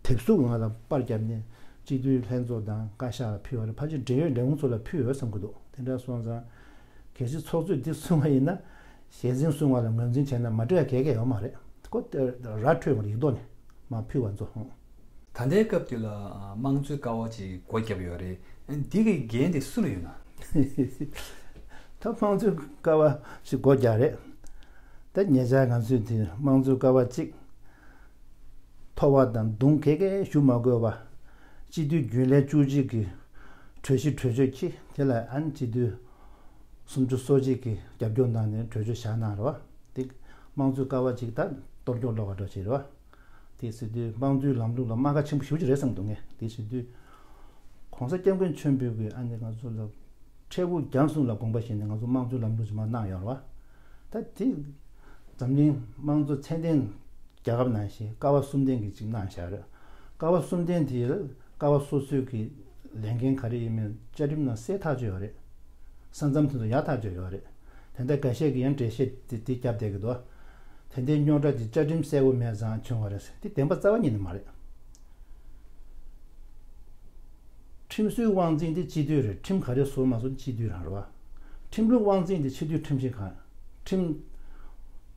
དེབ་གཟུགས་ངང་ལ་པར་བརྒྱབ་ནས་སྤྱི་འཐུས་ལྷན་ཚོགས་དང་བཀའ་ཤག་ལ་ཕུལ་བ་རེད། ཕལ་ཆེར་འབྲེལ་ཡོད་ལས་ཁུངས་ཚོ་ལ་ཕུལ་ཡོད་བསམ་གྱི་འདུག་དེ་འདྲ་སོང་ཙང་གལ་སྲིད་ཚོགས་གཙོས་འདི་གསུངས་པ་ཡིན་ན། ཞལ་འཛིན་གསུང་བ་ལ་ངོས་འཛིན་བྱས་ན་མ་འགྲིག་ཡ་གང་ཡང་ཡོད་མ་རེད། ཁོ་ར་འཕྲོད་མ་རེད། ཡིག་ཐོག་ནས་མར་ཕུལ་བ་ཚོ། ད་ལྟའི་སྐབས་འདི་ལ་དམངས་གཙོའི་ཀ་བ་ཅིག་སྒོ་བརྒྱབ་ཡོད་རེད། འདི་གི་འགན་དེ་སུ་ལ་ཡོད་ན། ད་དམངས་གཙོའི་ཀ་བ་ཞིག་སྒོ་བརྒྱབ་རེད། ད་ཉེ་ཆར་ང་ཚོས་དེ་དམངས་གཙོའི་ཀ་བ་གཅིག་མཐོ་བ་དང་གདོང་གད་གད་ཞུ་མ་དགོས་པ། སྤྱི་འཐུས་རྒྱུན་ལས་བཅུ་གཅིག་གིས་གྲོས་གཞི་གྲོས་ཆོད་ཁྱེར། དེ་ལ་ཨ་ནི་སྤྱི་འཐུས་སུམ་ཅུ་སོ་གཅིག་གིས་རྒྱབ་སྐྱོར་གནང་ནས་གྲོས་ཆོད་བཞག་གནང་རེད་བ། དེ་དམངས་གཙོའི་ཀ་བ་གཅིག་ད་གཏོར་སྐྱོན་སློག་པ་འདྲ་ཞིག་རེད་བ། དེ་ཟེར་དུས་དམངས་གཙོའི་ལམ་ལུགས་ལ་རྨ་ཁ་ཆེན་པོ་ཞེ་པོ་ཅིག་རེད་བསམ་འདུག་ངས། དེ་ཟེར་དུས་༸གོང་ས་༸སྐྱབས་མགོན་ཆེན་པོས་ཀྱི་ཨ་ནི་ང་ཚོ་ལ་འཕྲལ་ཕུགས་རྒྱང་གསུམ་ལ་དགོངས་པ་བཞེས་ནས་ང་ཚོ་དམངས་གཙོའི་ལམ་ལུགས་ཅིག་མར་གནང་ཡོད་རེད་བ། ད་དེ་འཛམ་གླིང་དམངས་གཙོ་ཚད་ལྡན་རྒྱལ་ཁབ་ནང་བཞིན་ཀ་བ་གསུམ་ལྡན་གྱི་ཅིག་གནང་བཞག་རེད། ཀ་བ་གསུམ་ལྡན་དེ་ཀ་བ་སོ་སོའི་གི་ལས་འགན་ག་རེ་ཡིན་མིན་བཅའ་ཁྲིམས་ནང་གསལ་ཐག་ཆོད་ཡོད་རེད། ས་མཚམས་དེ་ཚོ་ཡག་ཐག་ཆོད་ཡོད་རེད། དེ་འདྲ་འགའ་ཤས་ཀྱིས་ཡང་འགྲེལ་བཤད་དེ་དེ་བརྒྱབ་བསྡད་ཀྱི་འདུག་དེ་འདྲའི་རྙོག་དྲ་དེ་བཅའ་ཁྲིམས་གསལ་པོ་མེད་ཙང་བྱུང་བ་རེད་ཟེར། དེ་བདེན་པ་རྩ་བ་ཉིད་ནས་མ་རེད། ཁྲིམས་བཟོའི་དབང་འཛིན་དེ་སྤྱི་འཐུས་རེད། ཁྲིམས་ག་རེ་བཟོ་མ་བཟོ་སྤྱི་འཐུས་རང་རེད་བ། ཁྲིམས་ལུགས་དབང་འཛིན་དེ་སྤྱི་འཐུས་ཁྲིམས་ཞིབ་ཁང་། ཁྲིམས།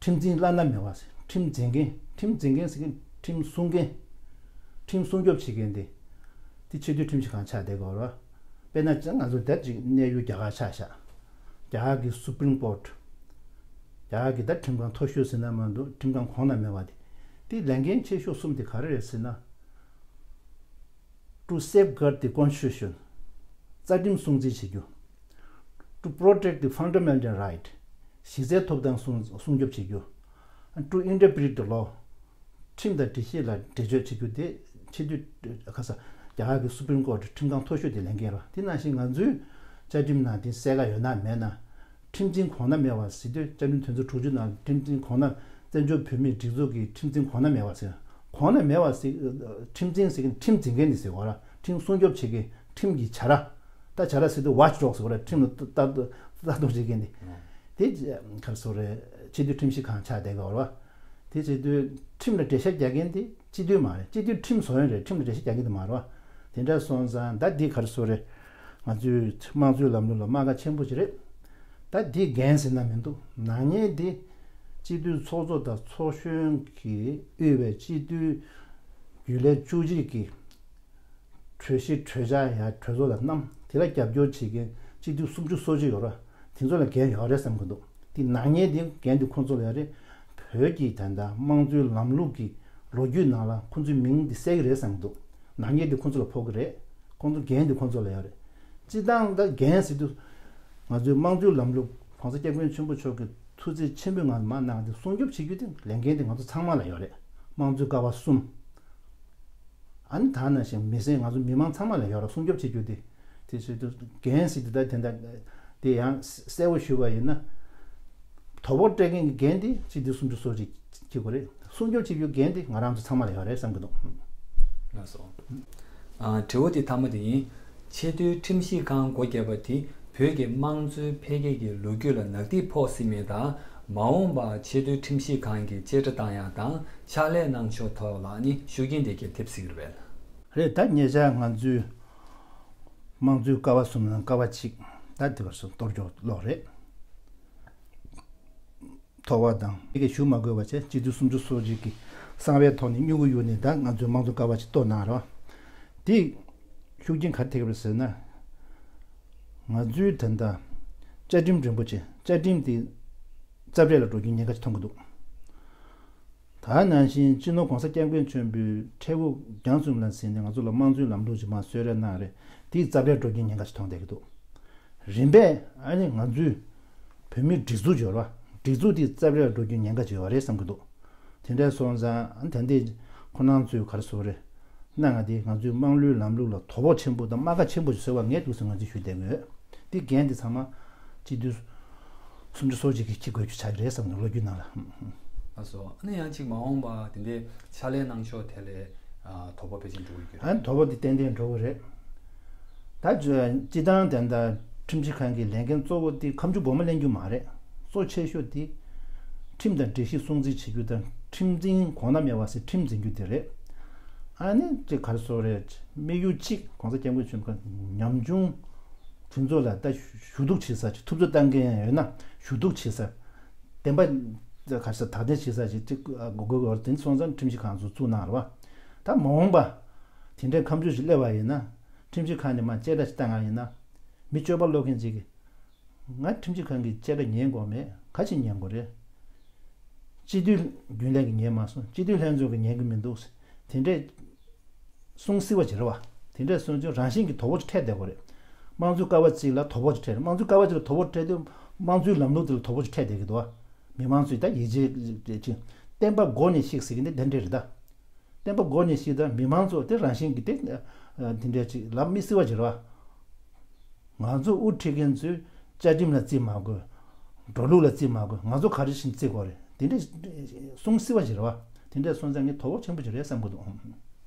ཁྲིམས་འཛིན་བླ་ན་མེད་པ་ཟེར། ཁྲིམས་འཛིན་མཁན། ཁྲིམས་འཛིན་མཁན་ཟེར་མཁན་ཁྲིམས་སྲུང་མཁན། ཁྲིམས་སྲུང་སྐྱོབ་བྱེད་མཁན་དེ། དེ་སྤྱི་འཐུས་ཁྲིམས་ཞིབ་ཁང་ཆགས་བསྡད་དགོས་རེད་བ། དཔེར་ན་ང་ཚོ་ད་ཅིག་གནས་ཡུལ་རྒྱ་གར་ཆ་བཞག་རྒྱ་གར་གྱི་Supreme Court། རྒྱ་གར་གྱི་ད་ཁྲིམས་ཁང་མཐོ་ཤོས་ཟེར་ན་མ་གཏོགས་ཁྲིམས་ཁང་གོང་ན་མེད་པ་དེ། དེ་ལས་འགན་ཆེ་ཤོས་གསུམ་དེ་ག་རེ་རེད་ཟེར་ན། To safeguard the constitution། རྩ་ཁྲིམས་སྲུང་བརྩི་བྱེད་རྒྱུ། To protect the fundamental right། གཞི་རྩའི་ཐོབ་ཐང་སྲུང་སྲུང་སྐྱོབ་བྱེད་རྒྱུ། To interpret the law། ཁྲིམས་དང་སྒྲིག་གཞི་ལ་འགྲེལ་བརྗོད་བྱེད་རྒྱུ་དེ་སྤྱི་འཐུས་ཁ་ས་རྒྱ་གར་གྱི་Supreme Court ཁྲིམས་ཁང་མཐོ་ཤོས་དེ་ལས་འགན་རེད། དེ་ནང་བཞིན་ང་ཚོའི་བཅའ་ཁྲིམས་ནང་དེ་གསལ་ཁ་ཡོད་ན་མེད་ན། ཁྲིམས་འཛིན་གོང་ན་མེད་པ་ཟེར་དུས་བཅའ་ཁྲིམས་དོན་ཚན་དྲུག་ཅུ་ནང་ཁྲིམས་འཛིན་གོང་ན་བཙན་བྱོལ་བོད་མིའི་སྒྲིག་འཛུགས་ཀྱི་ཁྲིམས་འཛིན་གོང་ན་མེད་པ་ཟེར། གོང་ན་མེད་པ་ཟེར། ཁྲིམས་འཛིན་ཟེར་མཁན་ཁྲིམས་འཛིན་མཁན་ནི་ཟེར་བ་ར། ཁྲིམས་སྲུང་སྐྱོབ་བྱེད་མཁན་ཁྲིམས་ཀྱི་བྱ་ར། ད་བྱ་ར་ཟེར་དུས་watchdog ཟེར་བ་ར། ཁྲིམས་ལ་ལྟ་ལྟ་རྟོག་བྱེད་མཁན་དེ། དེ་ག་རེ་ཟེར་རེད། སྤྱི་འཐུས་ཁྲིམས་ཞིབ་ཁང་ཆགས་བསྡད་ཀྱི་ཡོད་རེད་བ། དེ་བྱེད་དུས་ཁྲིམས་ལ་འགྲེལ་བཤད་རྒྱག་མཁན་དེ་སྤྱི་འཐུས་མ་རེད། སྤྱི་འཐུས་ཁྲིམས་བཟོ་མཁན་རེད། ཁྲིམས་ལ་འགྲེལ་བཤད་རྒྱག་མཁན་དེ་མ་རེད་བ། དེ་འདྲ་སོང་ཙང་ད་འདི་ག་རེ་ཟེར་རེད། ང་ཚོའི་དམངས་གཙོའི་ལམ་ལུགས་ལ་རྨ་ཁ་ཆེན་པོ་ཞིག་རེད། ད་འདི་འགན་ཟེར་ན་མི་འདུག་ནག་ཉེས་འདི་སྤྱི་འཐུས་ཚོགས་གཙོ་དང་ཚོགས་གཞོན་གྱིས་དབུས་པའི་སྤྱི་འཐུས་རྒྱུན་ལས་བཅུ་གཅིག་གིས་གྲོས་གཞི་གྲོས་འཆར་ཡང་གྲོས་ཚོགས་ལ་བསྣམས། དེ་ལ་རྒྱབ་སྐྱོར་བྱེད་མཁན་སྤྱི་འཐུས་སུམ་ཅུ་སོ་གཅིག་ཡོད་རེད། དེ་ཚོ་ལ་འགན་ཡོད་རེད་བསམ་གྱི་འདུག་དེ་ནག་ཉེས་དེ་འགན་དེ་ཁོང་ཚོ་ལ་ཡོད་རེད། བོད་ཀྱི་ད་ལྟ་དམངས་གཙོའི་ལམ་ལུགས་ཀྱི་ལོ་རྒྱུས་ནང་ལ་ཁོང་ཚོའི་མིང་དེ་གསལ་གྱི་རེད་བསམ་གྱི་འདུག་ནག་ཉེས་དེ་ཁོང་ཚོ་ལ་ཕོག་གི་རེད། ཁོང་ཚོ་འགན་དེ་ཁོང་ཚོ་ལ་ཡོད་རེད། སྤྱི་བཏང་ད་འགན་ཟེར་དུས་ང་ཚོའི་དམངས་གཙོའི་ལམ་ལུགས་༸གོང་ས་༸སྐྱབས་མགོན་ཆེན་པོ་མཆོག་གིས་ཐུགས་བརྩེ་ཆེན་པོའི་ངང་མར་གནང་སྟེ་སྲུང་སྐྱོབ་བྱེད་རྒྱུ་དེ་ལས་འགན་དེ་ང་ཚོ་ཚང་མ་ལ་ཡོད་རེད། དམངས་གཙོའི་ཀ་བ་གསུམ། ཨ་ནི་ད་ནང་བཞིན་མི་སེར་ང་ཚོ་མི་མང་ཚང་མ་ལ་ཡོད་རེད། སྲུང་སྐྱོབ་བྱེད་རྒྱུ་དེ། དེ་བྱེད་དུས་འགན་ཟེར་དུས་ད་དེ་འདྲ་དེ་ཡང་གསལ་པོ་ཞུས་པ་ཡིན་ན། དོ་ཕོག་སྤྲད་མཁན་གྱི་འགན་དེ་སྤྱི་འཐུས་སུམ་ཅུ་སོ་གཅིག་གཅིག་པ་རེད། སྲུང་སྐྱོབ་བྱེད་རྒྱུའི་འགན་དེ་ང་རང་ཚོ་ཚང་མ་ལ་ཡོད་རེད་བསམ་གྱི་འདུག་ལགས་སོ། ཨ། དྲི་བ་དེ་མཐའ་མ་དེ་ཡིན། ཆེས་མཐོའི་ཁྲིམས་ཞིབ་ཁང་སྒོ་བརྒྱབ་པ་དེ་བོད་ཀྱི་དམངས་གཙོའི་འཕེལ་རྒྱས་ཀྱི་ལོ་རྒྱུས་ལ་ནག་ཐིག་ཕོག་སྲིད་མེད་དང་། མ་འོངས་པར་ཆེས་མཐོའི་ཁྲིམས་ཞིབ་ཁང་གི་བཅད་ཁྲ་བཏང་ཡག་དང་ཕྱག་ལས་གནང་ཕྱོགས་ཐོག་ལ་ནི་ཤུགས་རྐྱེན་དེ་གས་ཐེབས་སྲིད་ཀྱི་རེད་པས། རེད། ད་ཉེ་ཆར་ང་ཚོའི་དམངས་གཙོའི་ཀ་བ་གསུམ་ནང་ཀ་བ་གཅིག་ད་དེ་བར་སུ་གཏོར་སྐྱོན་ལོག་རེད། ཐོག་པ་དང་། དེ་གས་ཞུ་མ་དགོས་པ་བྱས། སྤྱི་འཐུས་སུམ་ཅུ་སོ་གཅིག་གི་གསང་བའི་ཐོག་ནས་སྨྱུ་གུ་གཡུགས་ནས་ད་ང་ཚོའི་དམངས་གཙོ་ཀ་བ་གཅིག་གཏོར་གནང་རོགས། དེ་ཤུགས་རྐྱེན་ག་རེ་ཐེབས་ཀྱི་རེད་ཟེར་ན། ང་ཚོའི་ད་ལྟ་བཅའ་ཁྲིམས་རིན་པོ་ཆེ། བཅའ་ཁྲིམས་དེ་རྩ་བྲལ་ལ་འགྲོ་རྒྱུའི་ཉེན་ཁ་ཅིག་མཐོང་གི་འདུག་ད་ནང་བཞིན་སྤྱི་ནོར་༸གོང་ས་༸སྐྱབས་མགོན་ཆེན་པོས་ཁྲལ་འུག་རྒྱང་གསུམ་ལ་ཟིན་ནས་ང་ཚོ་ལ་དམངས་གཙོའི་ལམ་ལུགས་ཅིག་མར་གསོལ་རས་གནང་རེད། དེ་རྩ་བྲལ་འགྲོ་རྒྱུའི་ཉེན་ཁ་ཅིག་མཐོང་བསྡད་ཀྱི་འདུག་རིམ་པས་ཨ་ནི་ང་ཚོའི་བོད་མིའི་སྒྲིག་འཛུགས་ཡོད་རེད་བ། སྒྲིག་འཛུགས་དེ་རྩ་བྲལ་འགྲོ་རྒྱུའི་ཉེན་ཁ་ཅིག་ཡོད་རེད་བསམ་གྱི་འདུག་དེ་འདྲ་སོང་ཙང་ཨ་ནི་ད་ལྟའི་ཁོ་རང་ཚོས་ག་རེ་ཟེར་དགོས་རེད། གནང་བ་དེ་ང་ཚོའི་དམངས་གླུའི་ལམ་ལུགས་ལ་དོ་ཕོག་ཆེན་པོ་དང་རྨ་ཁ་ཆེན་པོ་ཞིག་བཟོས་པ་ངས་འདུག་ཟེར་ང་ཚོས་ཞུས་བསྡད་ཀྱི་ཡོད། དེ་འགན་དེ་ཚང་མ་སྤྱི་འཐུས་སུམ་ཅུ་སོ་གཅིག་གིས་འཁྱེར་དགོས་རྒྱུ་ཆགས་ཀྱི་རེད་བསམ་གྱི་འདུག་ལོ་རྒྱུས་ནང་ལ། ལགས་སོ། ཨ་ནི་ཡང་གཅིག་མ་འོངས་པ་དེ་འདྲའི་ཕྱག་ལས་གནང་ཕྱོགས་ཐད་ལ་ཨ་དོ་ཕོག་ཕལ་ཆེར་འགྲོ་གི་རེད། ཨ་ནི་དོ་ཕོག་དེ་ཏན་ཏན་འགྲོ་གི་རེད། ད་སྤྱི་བཏང་དེ་འདྲ་ཁྲིམས་ཞིབ་ཁང་གི་ལས་འགན་གཙོ་བོ་དེ་ཁ་མཆུ་སྒོར་མོ་ལེན་རྒྱུ་མ་རེད། གཙོ་ཆེ་ཤོས་དེ་ཁྲིམས་དང་སྒྲིག་གཞི་སྲུང་བརྩི་བྱེད་རྒྱུ་དང་། ཁྲིམས་འཛིན་གོང་ན་མེད་པ་ཟེར་ཁྲིམས་འཛིན་རྒྱུ་དེ་རེད། ཨ་ནི་ཅིག་ག་རེ་ཟེར་དགོས་རེད། དམིགས་ཡུལ་གཅིག་༸གོང་ས་༸སྐྱབས་མགོན་ཆེན་པོ་ཉམ་ཆུང་དེ་ཚོ་ལ་ད་ཞུ་གཏུག་བྱེད་ས་ཅིག་ཐུབ་ཚོད་བཏང་མཁན་ཡོད་ན་ཞུ་གཏུག་བྱེད་ས། བདེན་པ་ག་རེ་ཟེར་དག་ཐེར་བྱེད་ས་ཅིག་ཅིག་དགོས་དགོས་པ་རེད། དེ་སོང་ཙང་ཁྲིམས་ཞིབ་ཁང་ཚོ་བཙུགས་གནང་རེད་བ། ད་མ་འོངས་པ་དེ་འདྲའི་ཁ་མཆུ་ཞིག་སླེབས་པ་ཡིན་ན། ཁྲིམས་ཞིབ་ཁང་ནས་མར་བཅད་ཁྲ་ཞིག་བཏང་ཡ་ཡིན་ན། མི་སྤྱོད་པ་ལོག་མཁན་ཅིག་གིས། ང་ཁྲིམས་ཞིབ་ཁང་གི་བཅད་ཁྲ་ཉན་དགོས་མེད། ག་ཅིག་ཉན་དགོས་རེད། སྤྱི་འཐུས་རྒྱུན་ལས་ཀྱིས་ཉན་མ་སོང་། སྤྱི་འཐུས་ལྷན་ཚོགས་ཀྱིས་ཉན་གྱི་མི་འདུག་དེ་འདྲས་གསུང་སྲིད་པ་ཅིག་རེད་བ། དེ་འདྲས་གསུང་ཚུལ་རང་བཞིན་གྱིས་དོ་ཕོག་ཅིག་འཕྲད་བསྡད་དགོས་རེད། དམངས་གཙོའི་ཀ་བ་གཅིག་ལ་དོ་ཕོག་ཅིག་འཕྲད་རེད། དམངས་གཙོའི་ཀ་བ་གཅིག་ལ་དོ་ཕོག་འཕྲད་དུས་དམངས་གཙོའི་ལམ་ལུགས་དེ་ལ་དོ་ཕོག་ཅིག་འཕྲད་བསྡད་ཀྱི་འདུག་བ། མི་མང་ཚོས་ད་ཡིད་ཆེས་ཅིག་བསྟན་པ་མགོ་ནས་བཤིག་ཟེར་གྱི་འདི་དེ་འདྲས་རེད་ད། བསྟན་པ་མགོ་ནས་བཤིག་དང་མི་མང་ཚོ་དེ་རང་བཞིན་གྱིས་དེ་དེ་འདྲས་ཅིག་ལབ་མི་སྲིད་པ་ཅིག་རེད་བ། ང་ཚོ་དབུ་ཁྲིད་མཁན་ཚོས་བཅའ་ཁྲིམས་ལ་བརྩི་མ་དགོས། འགྲོ་ལུགས་ལ་བརྩི་མ་དགོས། ང་ཚོ་ག་རེ་བཞིན་བརྩི་དགོས་རེད། དེ་འདྲས་གསུང་སྲིད་པ་ཅིག་རེད་བ། དེ་འདྲས་སོང་ཙང་ངས་དོ་ཕོག་ཆེན་པོ་ཅིག་རེད་བསམ་གྱི་འདུག་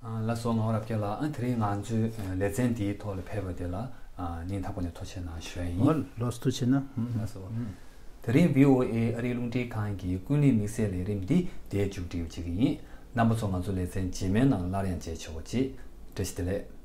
ཨ། ལགས་སོ། ངག་དབང་རབ་རྒྱལ་ལགས། ཨ། དེ་རིང་ང་ཚོའི་ལེ་ཚན་འདིའི་ཐོག་ལ་ཕེབས་པ་དེ་ལ་ཨ་སྙིང་ཐག་པ་ནས་ཐུགས་རྗེ་གནང་ཞུ་ཡ་ཡིན། ཨོ། ལགས་སོ། ཐུགས་རྗེ་གནང་། ལགས་སོ། དེ་རིང་བྷི་ཨོ་ཨེ་ཨ་རིའི་རླུང་འཕྲིན་ཁང་གི་ཀུན་གླེང་དམིགས་བསལ་ལས་རིམ་འདི་འདིར་མཇུག་སྒྲིལ་བྱེད་ཀྱི་ཡིན། རྣམ་པ་ཚོ་ང་ཚོ་ལེ་ཚན་རྗེས་མའི་ནང་སླར་ཡང་མཇལ་ཆོག་པ་བྱེད། བཀྲ་ཤིས་བདེ་ལེགས།